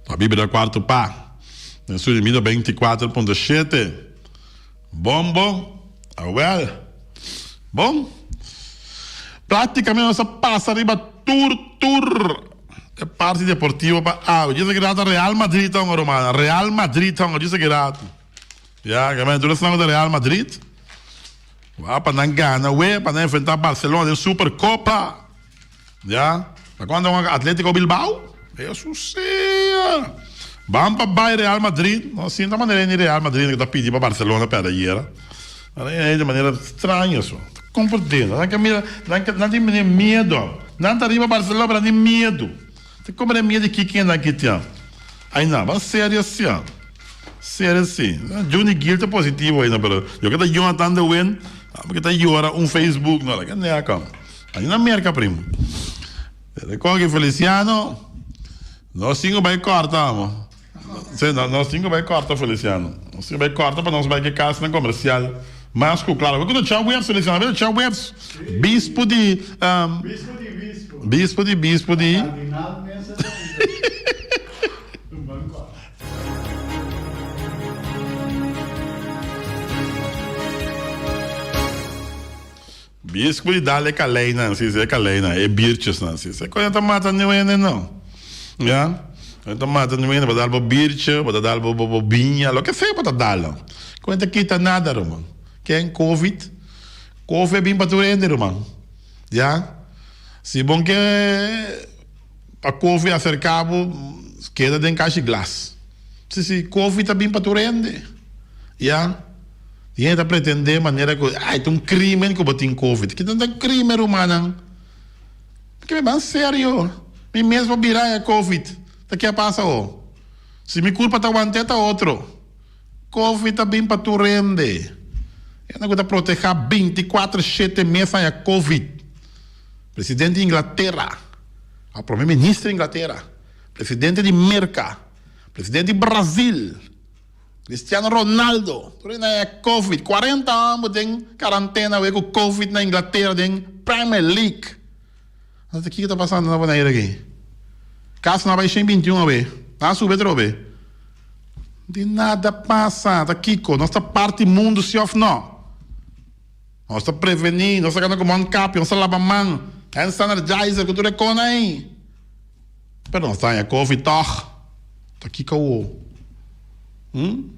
Ta biba den cuarto pa. Den su di mil 24.7. Bombo. Awel. Bon. Prácticamente nos a pasa riba tur tur e parti deportivo pa awe. Djis aki rato Real Madrid ta hunga ruman. Real Madrid ta hunga djis aki rato. Ya, ke men tur esnan ku ta Real Madrid. Wou pa nan gana we, pa nan enfrenta Barcelona den Supercopa. Ya, ta cuando con Atletico Bilbao? Hesus sea! Ban pa bay Real Madrid, no sinta manera ni Real Madrid que ta pidi pa Barcelona perde ayera. Nan ta di manera straño so. Ta comprende, nan ke mira, nan ke nan tin miedo. Nan ta riba Barcelona pero nan tin miedo. Ta comprende miedo di kiken nan kitian. Ay nan, ban serio sia. Serio si. Juni Gil ta positivo ayina pero yo ke ta Jonathan de Win, amo ke ta yora un Facebook no la ke nea kam. Ahi na Merca primo. Rekogi Feliciano. Nos tin ku bai kòrta amo. Si, nos tin ku bai kòrta Feliciano. Nos tin ku bai kòrta pa nos bai ke kasnan komersial mas ku klaro. Bo ku ta djaweps Feliciano, bo ta djaweps. Bispu di Bispu di bispu. Bispu di bispu di. Kardinal mes a bisa. Ban kòrta. Biscu di dal e kaleinan si, e kaleinan, e birchesnan si. E koe ta mata niun hende no. Ya. E ta mata niun hende. Bo ta dal bo birche, bo ta dal bo bo biña, loke sea bo ta dal nan. Koe ta kita nada ruman. Ken covid? Covid a bin pa tur hende ruman. Ya. Si bon ke pa covid aserka bo, keda den kashi glas. Si si, covid a bin pa tur hende. Ya. Di hende ta pretende manera ku ai ta un krimen ku bo tin covid. Ki ta krimen rumannan? Ke mi ban serio. Mi mes por bira e covid. Ta ke a pasa ho? Si mi kurpa ta want'é ta otro. Covid ta bin pa tur hende. Hende ku ta protehá bintikuater shete mes haña covid. Presidente di Inglatera, a prome minister di Inglatera. Presidente di Merca, presidente di Brazil, Cristiano Ronaldo, tur esnan e Covid, 40 homber den karantena awe ku Covid na Inglatera den Premier League. Anto kiko ta pasando na Bonaire aki? Kasonan a bai 121 awe, nan a subi atrobe. Di nada pasa, ta kiko? Nos ta parti mundu si of no? Nos ta prevení, nos ta kanda ku mondkapje, nos ta laba man, hand sanitizer ku tur e kona ei. Pero nos ta haña kofi tòg. Ta kiko awo? Hm?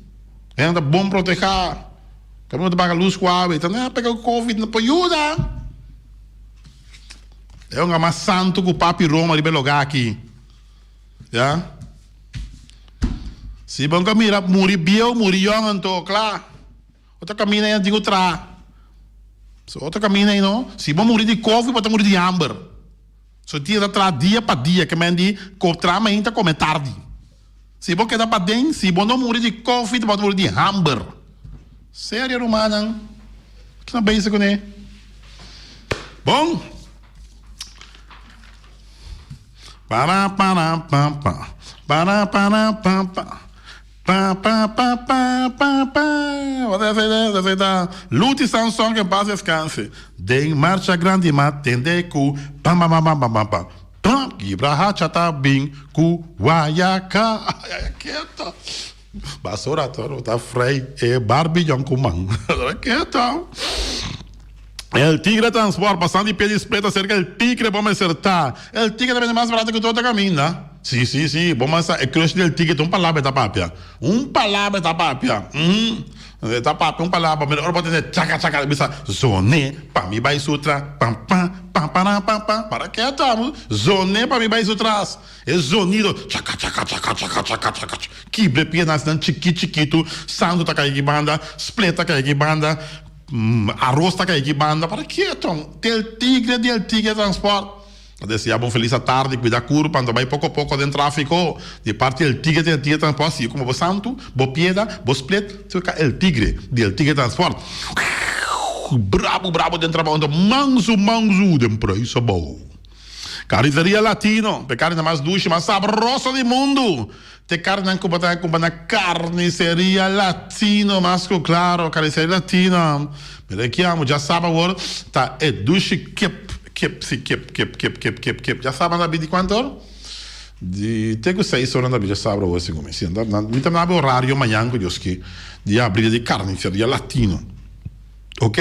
Hende ta bon protehá. Kaminda bo ta paga lus ku awa, ta nan a pega ku kofi, no por yuda. E un mas santu ku Papi Roma riba e lugá aki. Ya. Si bo nunka mira muri bieu, muri yòn anto, kla. Otro kaminda ei nan tin ku traha. So otro kaminda ei no. Si bo muri di kofi, bo ta muri di hamber. So tin ta traha dia pa dia, ke men di ko traha mainta kome tardi. Si bo keda paden, si bo no muri di kofi, bo ta muri di hamber. Serio rumannan, ki nan bezig kuné? Bon. Para para pa pa, para para pa pa, pa pa pa pa pa pa. Wat esei ta? Esei ta Luti Samson que en paz descanse. Den marcha grandi ma tende ku pam pam pam pam pam pam. Pam kibra hacha ta bin ku wayaka. Ay keto. Basura toro ta frei e Barbie yonkuman. Keto. El Tigre Transport pasando di pie di split acerca El Tigre bo mester ta. El Tigre ta bende mas barato ku tur otro kaminda. Si si si bo mester sa e crush di El Tigre ta un palabra e ta papia. Un palabra e ta papia. Uhm e ta papia un palabra mira ora bo tende chaka chaka ta bisa zone pa mi bai su tras pam pam pam para pam pam para ke ta zone pa mi bai su tras. E zonido chaka chaka chaka chaka chaka chaka kibra e piedra asina chikit chikitu santo ta kai aki banda split ta kai aki banda aros ta kai aki banda para keto te el tigre di el tigre transport ta desea bo un felis atardi cuida curpa anto bai poco poco den trafico di parti el tigre di el tigre transport si como bo santo bo piedra bo split ta el tigre di el tigre transport brabo brabo den trabao anto mansu mansu den prijs abao. Carniceria Latino, e carninan mas dushi, mas sabroso di mundu. T'e carninan cu bo ta cumpra na Carniceria Latino, mas cu claro, Carniceria Latino. Mira aki amo, djasaba awor ta e dushi kip, kip, si kip, kip, kip, kip, kip, kip. Djasaba nan ta bini cuanto or? Di te cu seis or nan ta bini djasabra awor segun mi. Si, mi ta nabe horario mañan cu Dios ke di abri di Carniceria Latino. Ok,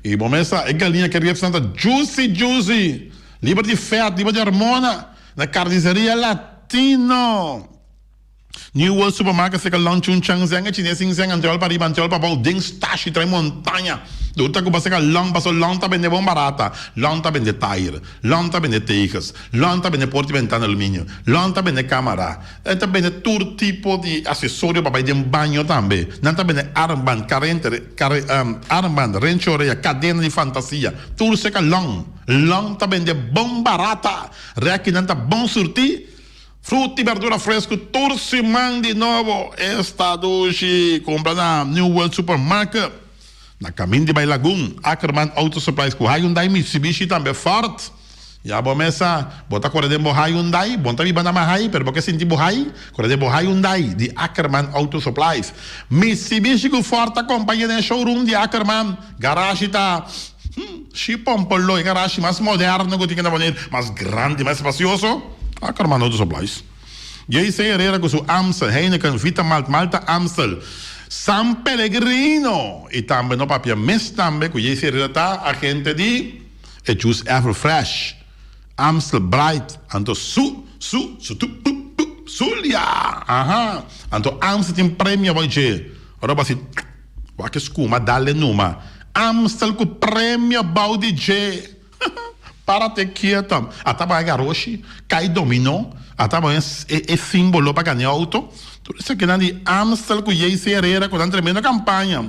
y bo mes sa e galiña ke riep ta juicy juicy, liber di fèt, liber di hormona, na Carniceria Latino. New World Supermarket seka Long Chun Chang Zeng e chines sin zeng anteol pa riba anteol pa bou den stashi trae montaña. Dor ta ku ba seka Long paso Long ta bende bon barata, Long ta bende tayer, Long ta bende teges, Long ta bende porta y bentana aluminio, Long ta bende camara. E ta bende tur tipo di asesorio pa bai den baño tambe. Nan ta bende armband, karente, kare, armband, renchi orea, kadena di fantasia. Tur seka long. Long ta bende bon barata. Rèkinan ta bon surtí. Fruta i berdura fresku tur siman di nobo. Esta dushi! Kumpra na New World Supermarket. Na kamin di bai Lagun, Ackerman Auto Supplies ku Hyundai, Mitsubishi tambe Ford. Ya bo mes sa, bo ta kore den bo Hyundai, bo no ta biba na Mahai, pero bo ke sinti bo hai, kore den bo Hyundai di Ackerman Auto Supplies. Mitsubishi ku Ford ta kompaña den showroom di Ackerman. Garashi ta, hm, shi pompolo, e garashi mas moderno ku tin na Boneiru, mas grandi, mas spasioso, Ackerman Auto Supplies. JC Herrera ku su Amstel, Heineken, Vita Malt, Malta Amstel, San Pellegrino i tambe no papia mes tambe ku JC Herrera ta agente di e juice Ever Fresh, Amstel Bright, anto su su su tu pu pu Zulia! Aha! Anto Amstel tin premio bai dje. Ora bo hasi wak e skuma dale numa. Amstel ku premio bou di dje. Para te kieto. A taba e garoshi, kai dominó, a taba e e simbolo pa gana e auto. Tur esakinan di Amstel ku JC Herrera ku nan tremendo kampaña.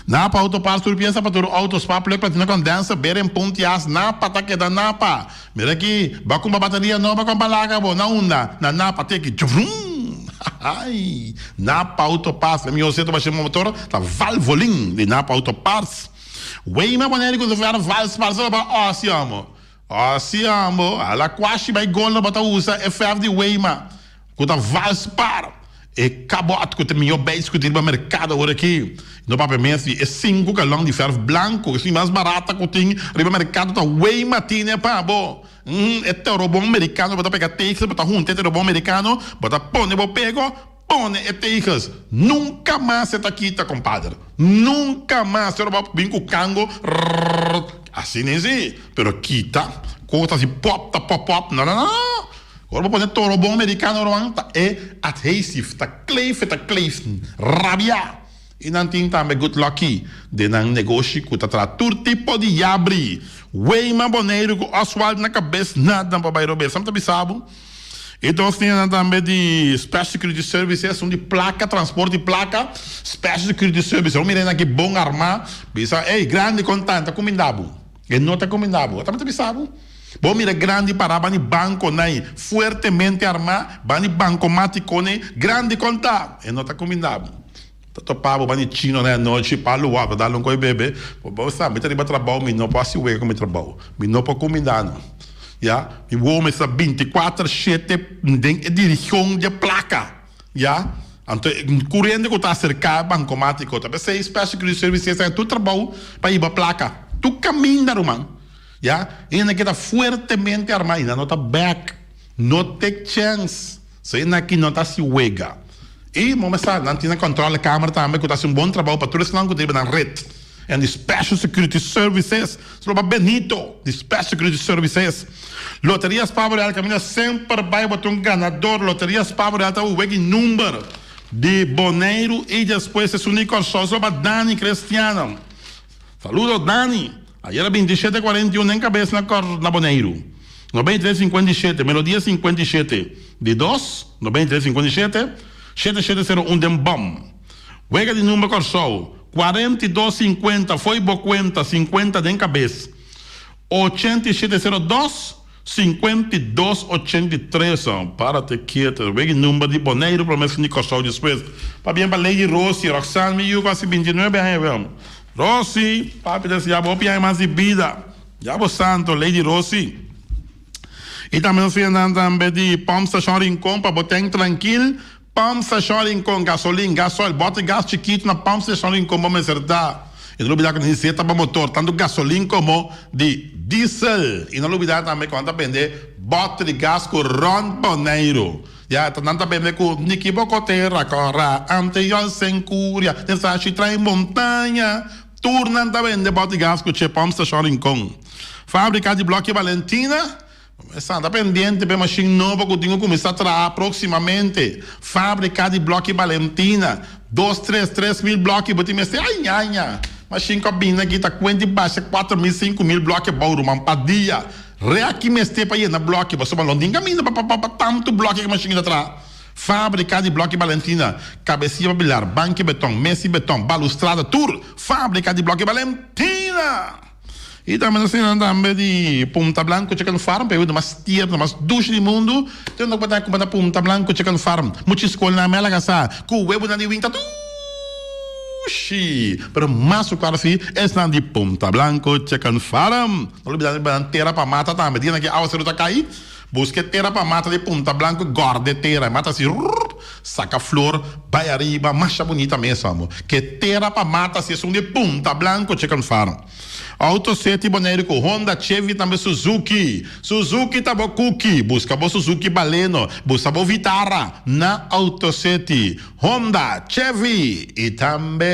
Napa Auto Parts tur piesa pa tur auto, spark plug, platina condenser, beren puntias, Napa ta keda Napa. Mira aki, bo a kumpra bateria nobo kon palaga bo, na unda? Na Napa, te aki, tjuvrum! Hahaai! Napa Auto Parts, e mihor sieto pa shema motor ta Valvoline di Napa Auto Parts. Wey ma pone ku su fer vals parse pa osi amo. Osi amo, ala kwashi bai gol no bo ta usa e ferf di Weyma. Ku ta Valspar, e kabòt ku ta mihó beis ku tin riba merkado awor aki. No papia mes di e sinku galòn di fèrf blanku, esun mas barata ku tin riba merkado ta Weima tine pa bo. E torobon merikano bo ta pega tegels, bo ta hunta e torobon merikano, bo ta pone bo pego, pone e tegels. Nunka mas e ta kita, kompader. Nunka mas. Ora bo bin ku kango, rrrr, asina e si. Pero kita, ku ta hasi pòp, ta pòp pòp, no, no, no. Ora bo pone torobon merikano ruman ta e adhesive ta kleef e ta kleef rabia i nan tin tambe good lucky den nan negoshi ku ta traha tur tipo di yabri Weima Boneiru ku Oswald na kabes nada pa bai robes sam ta bisa bo i nos tin nan tambe di Special Security Services un di plaka transporte di plaka Special Security Services bo mira nan aki bon arma bisa ey grandi kontan ta kuminda bo. E no ta kuminda bo. Tabata bisa bo. Bo mira grandi pará bani bankonan fuertemente armá, bani bankomatikonan grandi kontá. E no ta kuminda bo. Ta topa bo bani chinonan anochi pa luá pa dal un koi bebe. Bo sa mi ta riba trabou, mi no por hasi wega ku mi trabou. Mi no por kuminda no. Ya, mi wowo mester ta bintikuater shete den e dirigion di e plaka. Ya, anto e kuriente ku ta aserká e bankomátiko ta p'esei Special Security Services ta tur trabou pa hiba plaka tur kaminda ruman. Ya, e hende aki ta fuertemente armá i nan no ta bèk, no take chèns. So e hende aki no ta hasi wega. I bo mester sa nan tin nan kòntròl kamer tambe ku ta hasi un bon trabou pa tur esnan ku ta riba nan ret. En di Special Security Services, solo pa Benito di Special Security Services. Loteria Spa Boreal caminda semper bay bo ta un ganador. Loteria Spa Boreal ta wegi number di Boneiru y despues esun di Corsou solo pa Dani Cristiano. Saludos Dani. Ayera 27 41 den cabes na Cor na Boneiru. 93 57 Melodia 57 di dos 93 57 shete shete sero un den bom. Wega di number Corsou. 42 50 fo'i bo cuenta 50 den cabes. 87 02 52 83 Párate kieto wegi number di Boneiru prome fin di Kòrsou despues. Pabien pa Lady Rosy Roxanne mi yu kasi 29 aña wèl Rosy papi ta siña bo hopi aña mas di bida ya bo santo Lady Rosy i tambe nos siña nan tambe di Pump Station Rincon pa bo ten trankil Pump Station Rincon, gasolin, gasoil, bote gas chikitu na Pump Station Rincon bo mester ta. I no lubida ku nan zeta pa motor, tantu gasolin komo di diesel. I no lubida tambe ku nan ta bende bote di gas ku rònt Boneiru. Ya, nan ta bende ku Niki boko tera kòrá, ante yòl senkuria, den sashi train montaña. Tur nan ta bende bote di gas ku che Pump Station Rincon. Fábrika di Blòki Valentina. Esnan ta pendiente p'e mashin nobo ku tin ku kuminsá traha próksimamente. Fábrika di blòki Balentina, dos tres 3000 blòki bo tin mester ai ñaña. Mashin ku a bini aki ta kuenti basha 4000 5000 blòki abou ruman pa dia. Re aki mester pa yena blòki pasobra lo tin kaminda pa pa pa tantu blòki ku mashin ta traha. Fábrika di blòki Balentina, kabesia pa bilar, banki beton, mesa di beton, balustrada tur. Fábrika di blòki Balentina! I tambe nos tin tambe di Punta Blanco Chicken Farm, p'e mas tierno, mas dushi di mundu. Tin unda ku bo ta kumpra na Punta Blanco Chicken Farm. Mucha skolnan mi a laga sa ku webunan di winter dushi. Pero mas ku klaro si esnan di Punta Blanco Chicken Farm. No lubida riba nan tera pa mata tambe. Dia nan ki awaseru ta kai, buska e tera pa mata di Punta Blanco, gòrda e tera. E mata si rrrp, saka flor, bai ariba, masha bunita mes amo. Ke tera pa mata si esun di Punta Blanco Chicken Farm. Auto City Boneiru ku Honda, Chevy tambe Suzuki. Suzuki ta bo kuki. Buska bo Suzuki Baleno, busa bo Vitara na Auto City. Honda, Chevy i tambe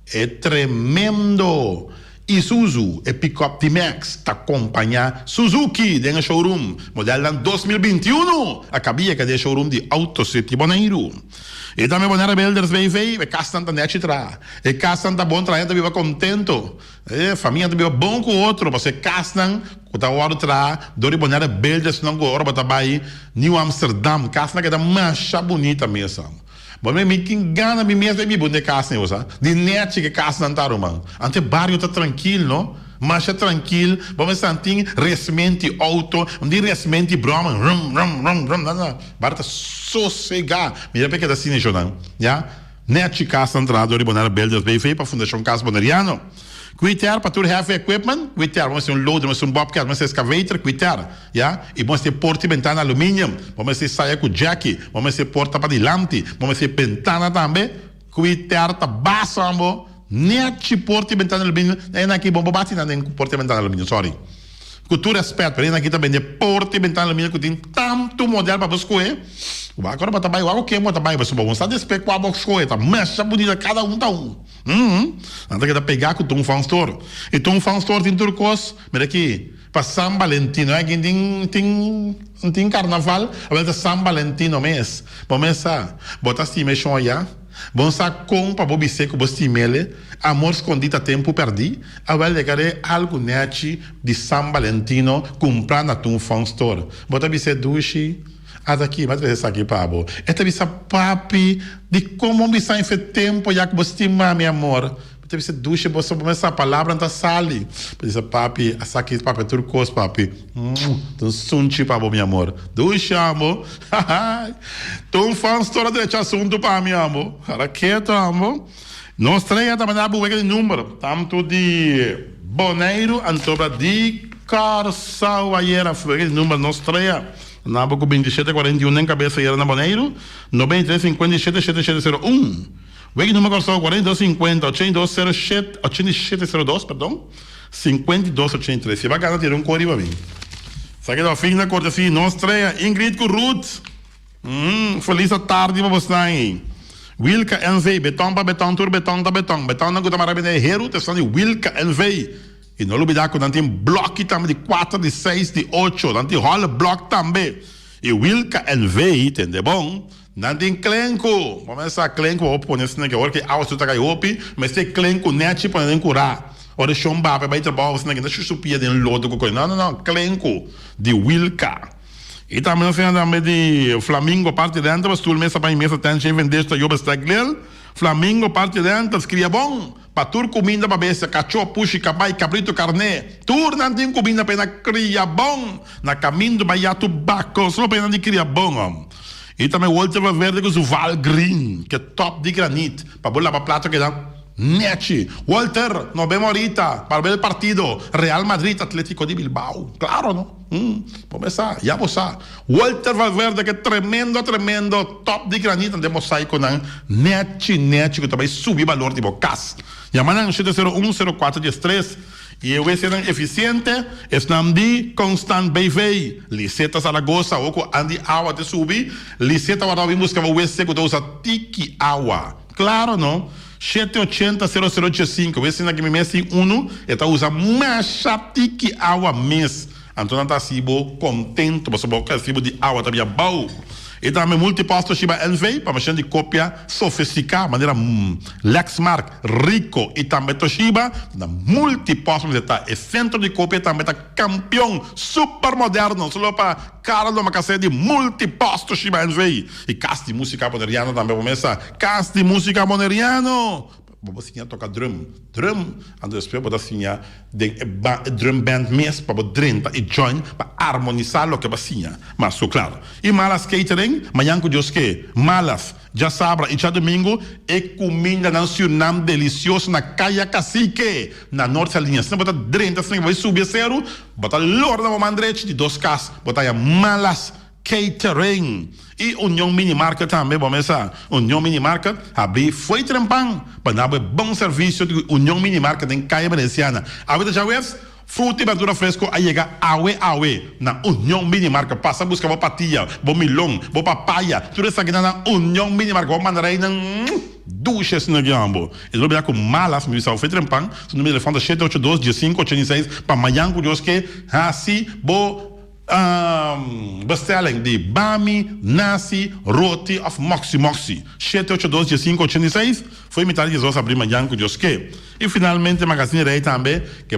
e tremendo Isuzu, e pickup D-Max ta kompañá Suzuki den e showroom. Modelnan 2021 a kabi yega den e showroom di Auto City Boneiru. I tambe Bonaire Builders BV, e kasnan ta nèchi traha. E kasnan ta bon traha, hende ta biba kontento. E famia ta biba bon ku otro, pasobra e kasnan ku ta wòrdu traha dor di Bonaire Builders nan ku ora bo ta bai Nieuw Amsterdam, kasnan keda masha bunita mes. Bo mi tin gana mi mes bai biba un di e kasnan ei, bo sa. Di nèchi ku e kasnan ta ruman. Anto e bario ta trankil, no? Masha trankil, bo mester tin resmenti auto, un di resmenti broma, rum rum rum rum, no no, bar ta sosega, mira pa e keda asina eshonan, ya. Nechi Cas ta entrado riba Bonaire Builders BV pa Fundashon Cas Boneriano. Kuiter pa tur heavy equipment, kuiter, bo mester un loader, bo mester un bobcat, bo mester excavator, kuiter, ya, y bo mester porta y bentana aluminium, bo mester saya cu jacky, bo mester porta padilanti, bo mester bentana tambe, kuiter ta basa bo, nechi porta y bentana aluminium, e nan aki bo no por bati nan den porta y bentana aluminium, sorry. Cu tur respet, pero e nan aki ta bende porta y bentana aluminium cu tin tanto model pa bo scohe, wak ora bo ta bay, wak cu ken bo ta bay, pasobra bo no sa despues cua bo scohe, ta masha bunita cada un ta un. Nan ta keda pegá ku Ton Fan Store. I Ton Fan Store tin tur kos. Mira aki, pa San Valentino. Aki tin, tin, tin karnaval, awel ta San Valentino mes. Bo mes sa, bo ta stima e shon ayá. Bo no sa kon pa bo bis'é ku bo stim'el. Amor skondí ta tempu pèrdí. Awel yega algu nèchi di San Valentino kumprá na Ton Fan Store. Bo ta bis'é dushi. Ata aki, mi a trese esaki pa bo. E ta bisa, Papi, dikon bo bisa efe tempu ya ku bo stima mi, amor? Mi ta bisa, Dushi, bo sa bo mester sa palabranan ta sali. Mi ta bisa, Papi, esaki papia tur kos, papi. Ta un sunchi pa bo, mi amor. Dushi, amo. Hahaai. Ta un fanstor a drecha asuntu pa mi, amo. Raketo, amo. Nos trea ta manda bo wega di number, tantu di Boneiru anto di Kòrsou ayera. Wega di number nos trea. Nabo ku 27 41 den kabesa yera na Boneiru, 93 57 shete shete sero un. Weki number Kòrsou 42 50 82 sero shete, 87 sero dos, perdon, 52 83. Si bo a gana tira un kor riba mi. Sa keda fin na kortesí nos trea Ingrid ku Ruth. Felis atardi pa bosnan ei. Wilka NV, beton pa beton tur beton ta beton. Betonnan ku ta mara bini e heru ta esnan di Wilka NV. I no lubidá ku nan tin blòki tambe di kuater, di seis, di ocho. Nan tin hòle blòk tambe. I Wilka NV, tende bon, nan tin klenku. Bo mester sa klenku pa bo pone esnan ke ora ku e awa su ta kai hopi, mester e klenku nèchi pone den kurá. Ora e shon bape bai trabou esnan ke ta shushi su pia den lodo ku kos. No, no, no, klenku di Wilka. I tambe nos tin tambe di Flamingo parti denter, stoel, mesa, baño, mesa, tent, shave en dish, tayo, bestek, grill. Flamingo parti denter, skria bon. Pa tur kuminda pa bestia, kachó, pushi, kabai, kabritu, karné, tur nan tin kuminda pa e na kria bon. Na kamindu bai ya tur bako, solo pa e nan di kria bon om. I tambe Walter Valverde ku su Valgreen, ke top di granit, pa bo laba plato keda nechi. Walter, nos bemo orita pa ber el partido Real Madrid Atletico di Bilbao. Klaro no? Bo mes sa, ya bo sa. Walter Valverde ke tremendo tremendo top di granit den mosaiconan nechi nechi ku ta bai subi balor di bo kas. Yama nan shete sero un sero kuater dies tres i e wc-nan efisiente esnan di Constant BV. Liseta Zaragoza awor ku Andy awa te subi Liseta warda bin buska bo wc ku ta usa tiki awa. Klaro no? Shete ochenta sero sero diesinco wc-nan ki mi mes tin unu e ta usa masha tiki awa mes. Anto nan ta hasi bo kontento pasobra bo resibo di awa ta bia bou. E tambe Multipost Toshiba NV pa mashina di kopia sofistika manera Lexmark, Ricoh i tambe Toshiba. Na Multipost mester ta e sentro di kopia tambe ta kampion super moderno solo pa Carlos Domacassé di Multipost Toshiba NV. I Kas di Musika Boneriano tambe bo mesa Kas di Musika Boneriano. Bo por siña toka drum, drum, anto despues bo ta siña den e ba e drum band mes pa bo drenta i join pa armonisá loke bo a siña. Mas ku klaro. I Malas Catering, mañan ku Dios ke, Malas, djasabra i djadumingu, e kumindanan Sürnam delisioso na Kaya Kasike, na Nort Saliña. Asina bo ta drenta, asina bo bai subi e seru, bo ta lora na bo man drechi di dos kas, bo ta haña Malas Catering y Union Mini Market tambe bo mesa. Union Mini Market habri fo'i trempan pa na bo e bon servicio di Union Mini Market den Calle Valenciana. Awe ta djaweps, fruta y berdura fresco a yega awe awe na Union Mini Market. Pasa busca bo patia, bo milon, bo papaya, tur esakinan na Union Mini Market. Bo manda reynan dushi asina ki ambo. E lo bira cu malas, mi bisa bo fo'i trempan, su numero di telefon ta shete ocho dos, diesinco ochenta y seis pa mayan cu Dios ke haci bo. Bestelling di bami, nasi, roti of moxi moxi. Shete ocho dos diesinco ochenta i seis, Fo'i mitad di diesdos abri mañan ku Dios ke. I finalmente Magazine Rey tambe ke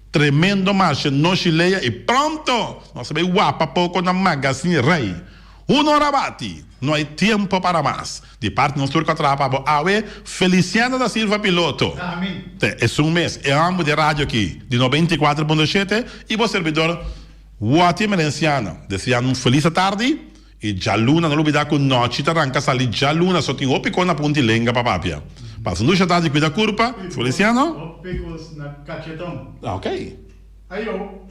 tremendo marshe noshi lea i pronto nos ta bay wapa poko na Magazine Rey. Uno ora bati, no hay tiempo para mas. Di parti nos tur ku a traha pa bo awe, Feliciano da Silva piloto. Te esun mes, e homber di radio aki di 94.7 i bo serbidor Watty Emerenciana. Deseando un felis atardi i djaluna no lubida ku nochi ta ranka sali djaluna so tin hopi kon na punti lenga pa papia. Pasa un dushi atardi cuida curpa. Feliciano. Hopi cos na cachetón. Ok. Ayo.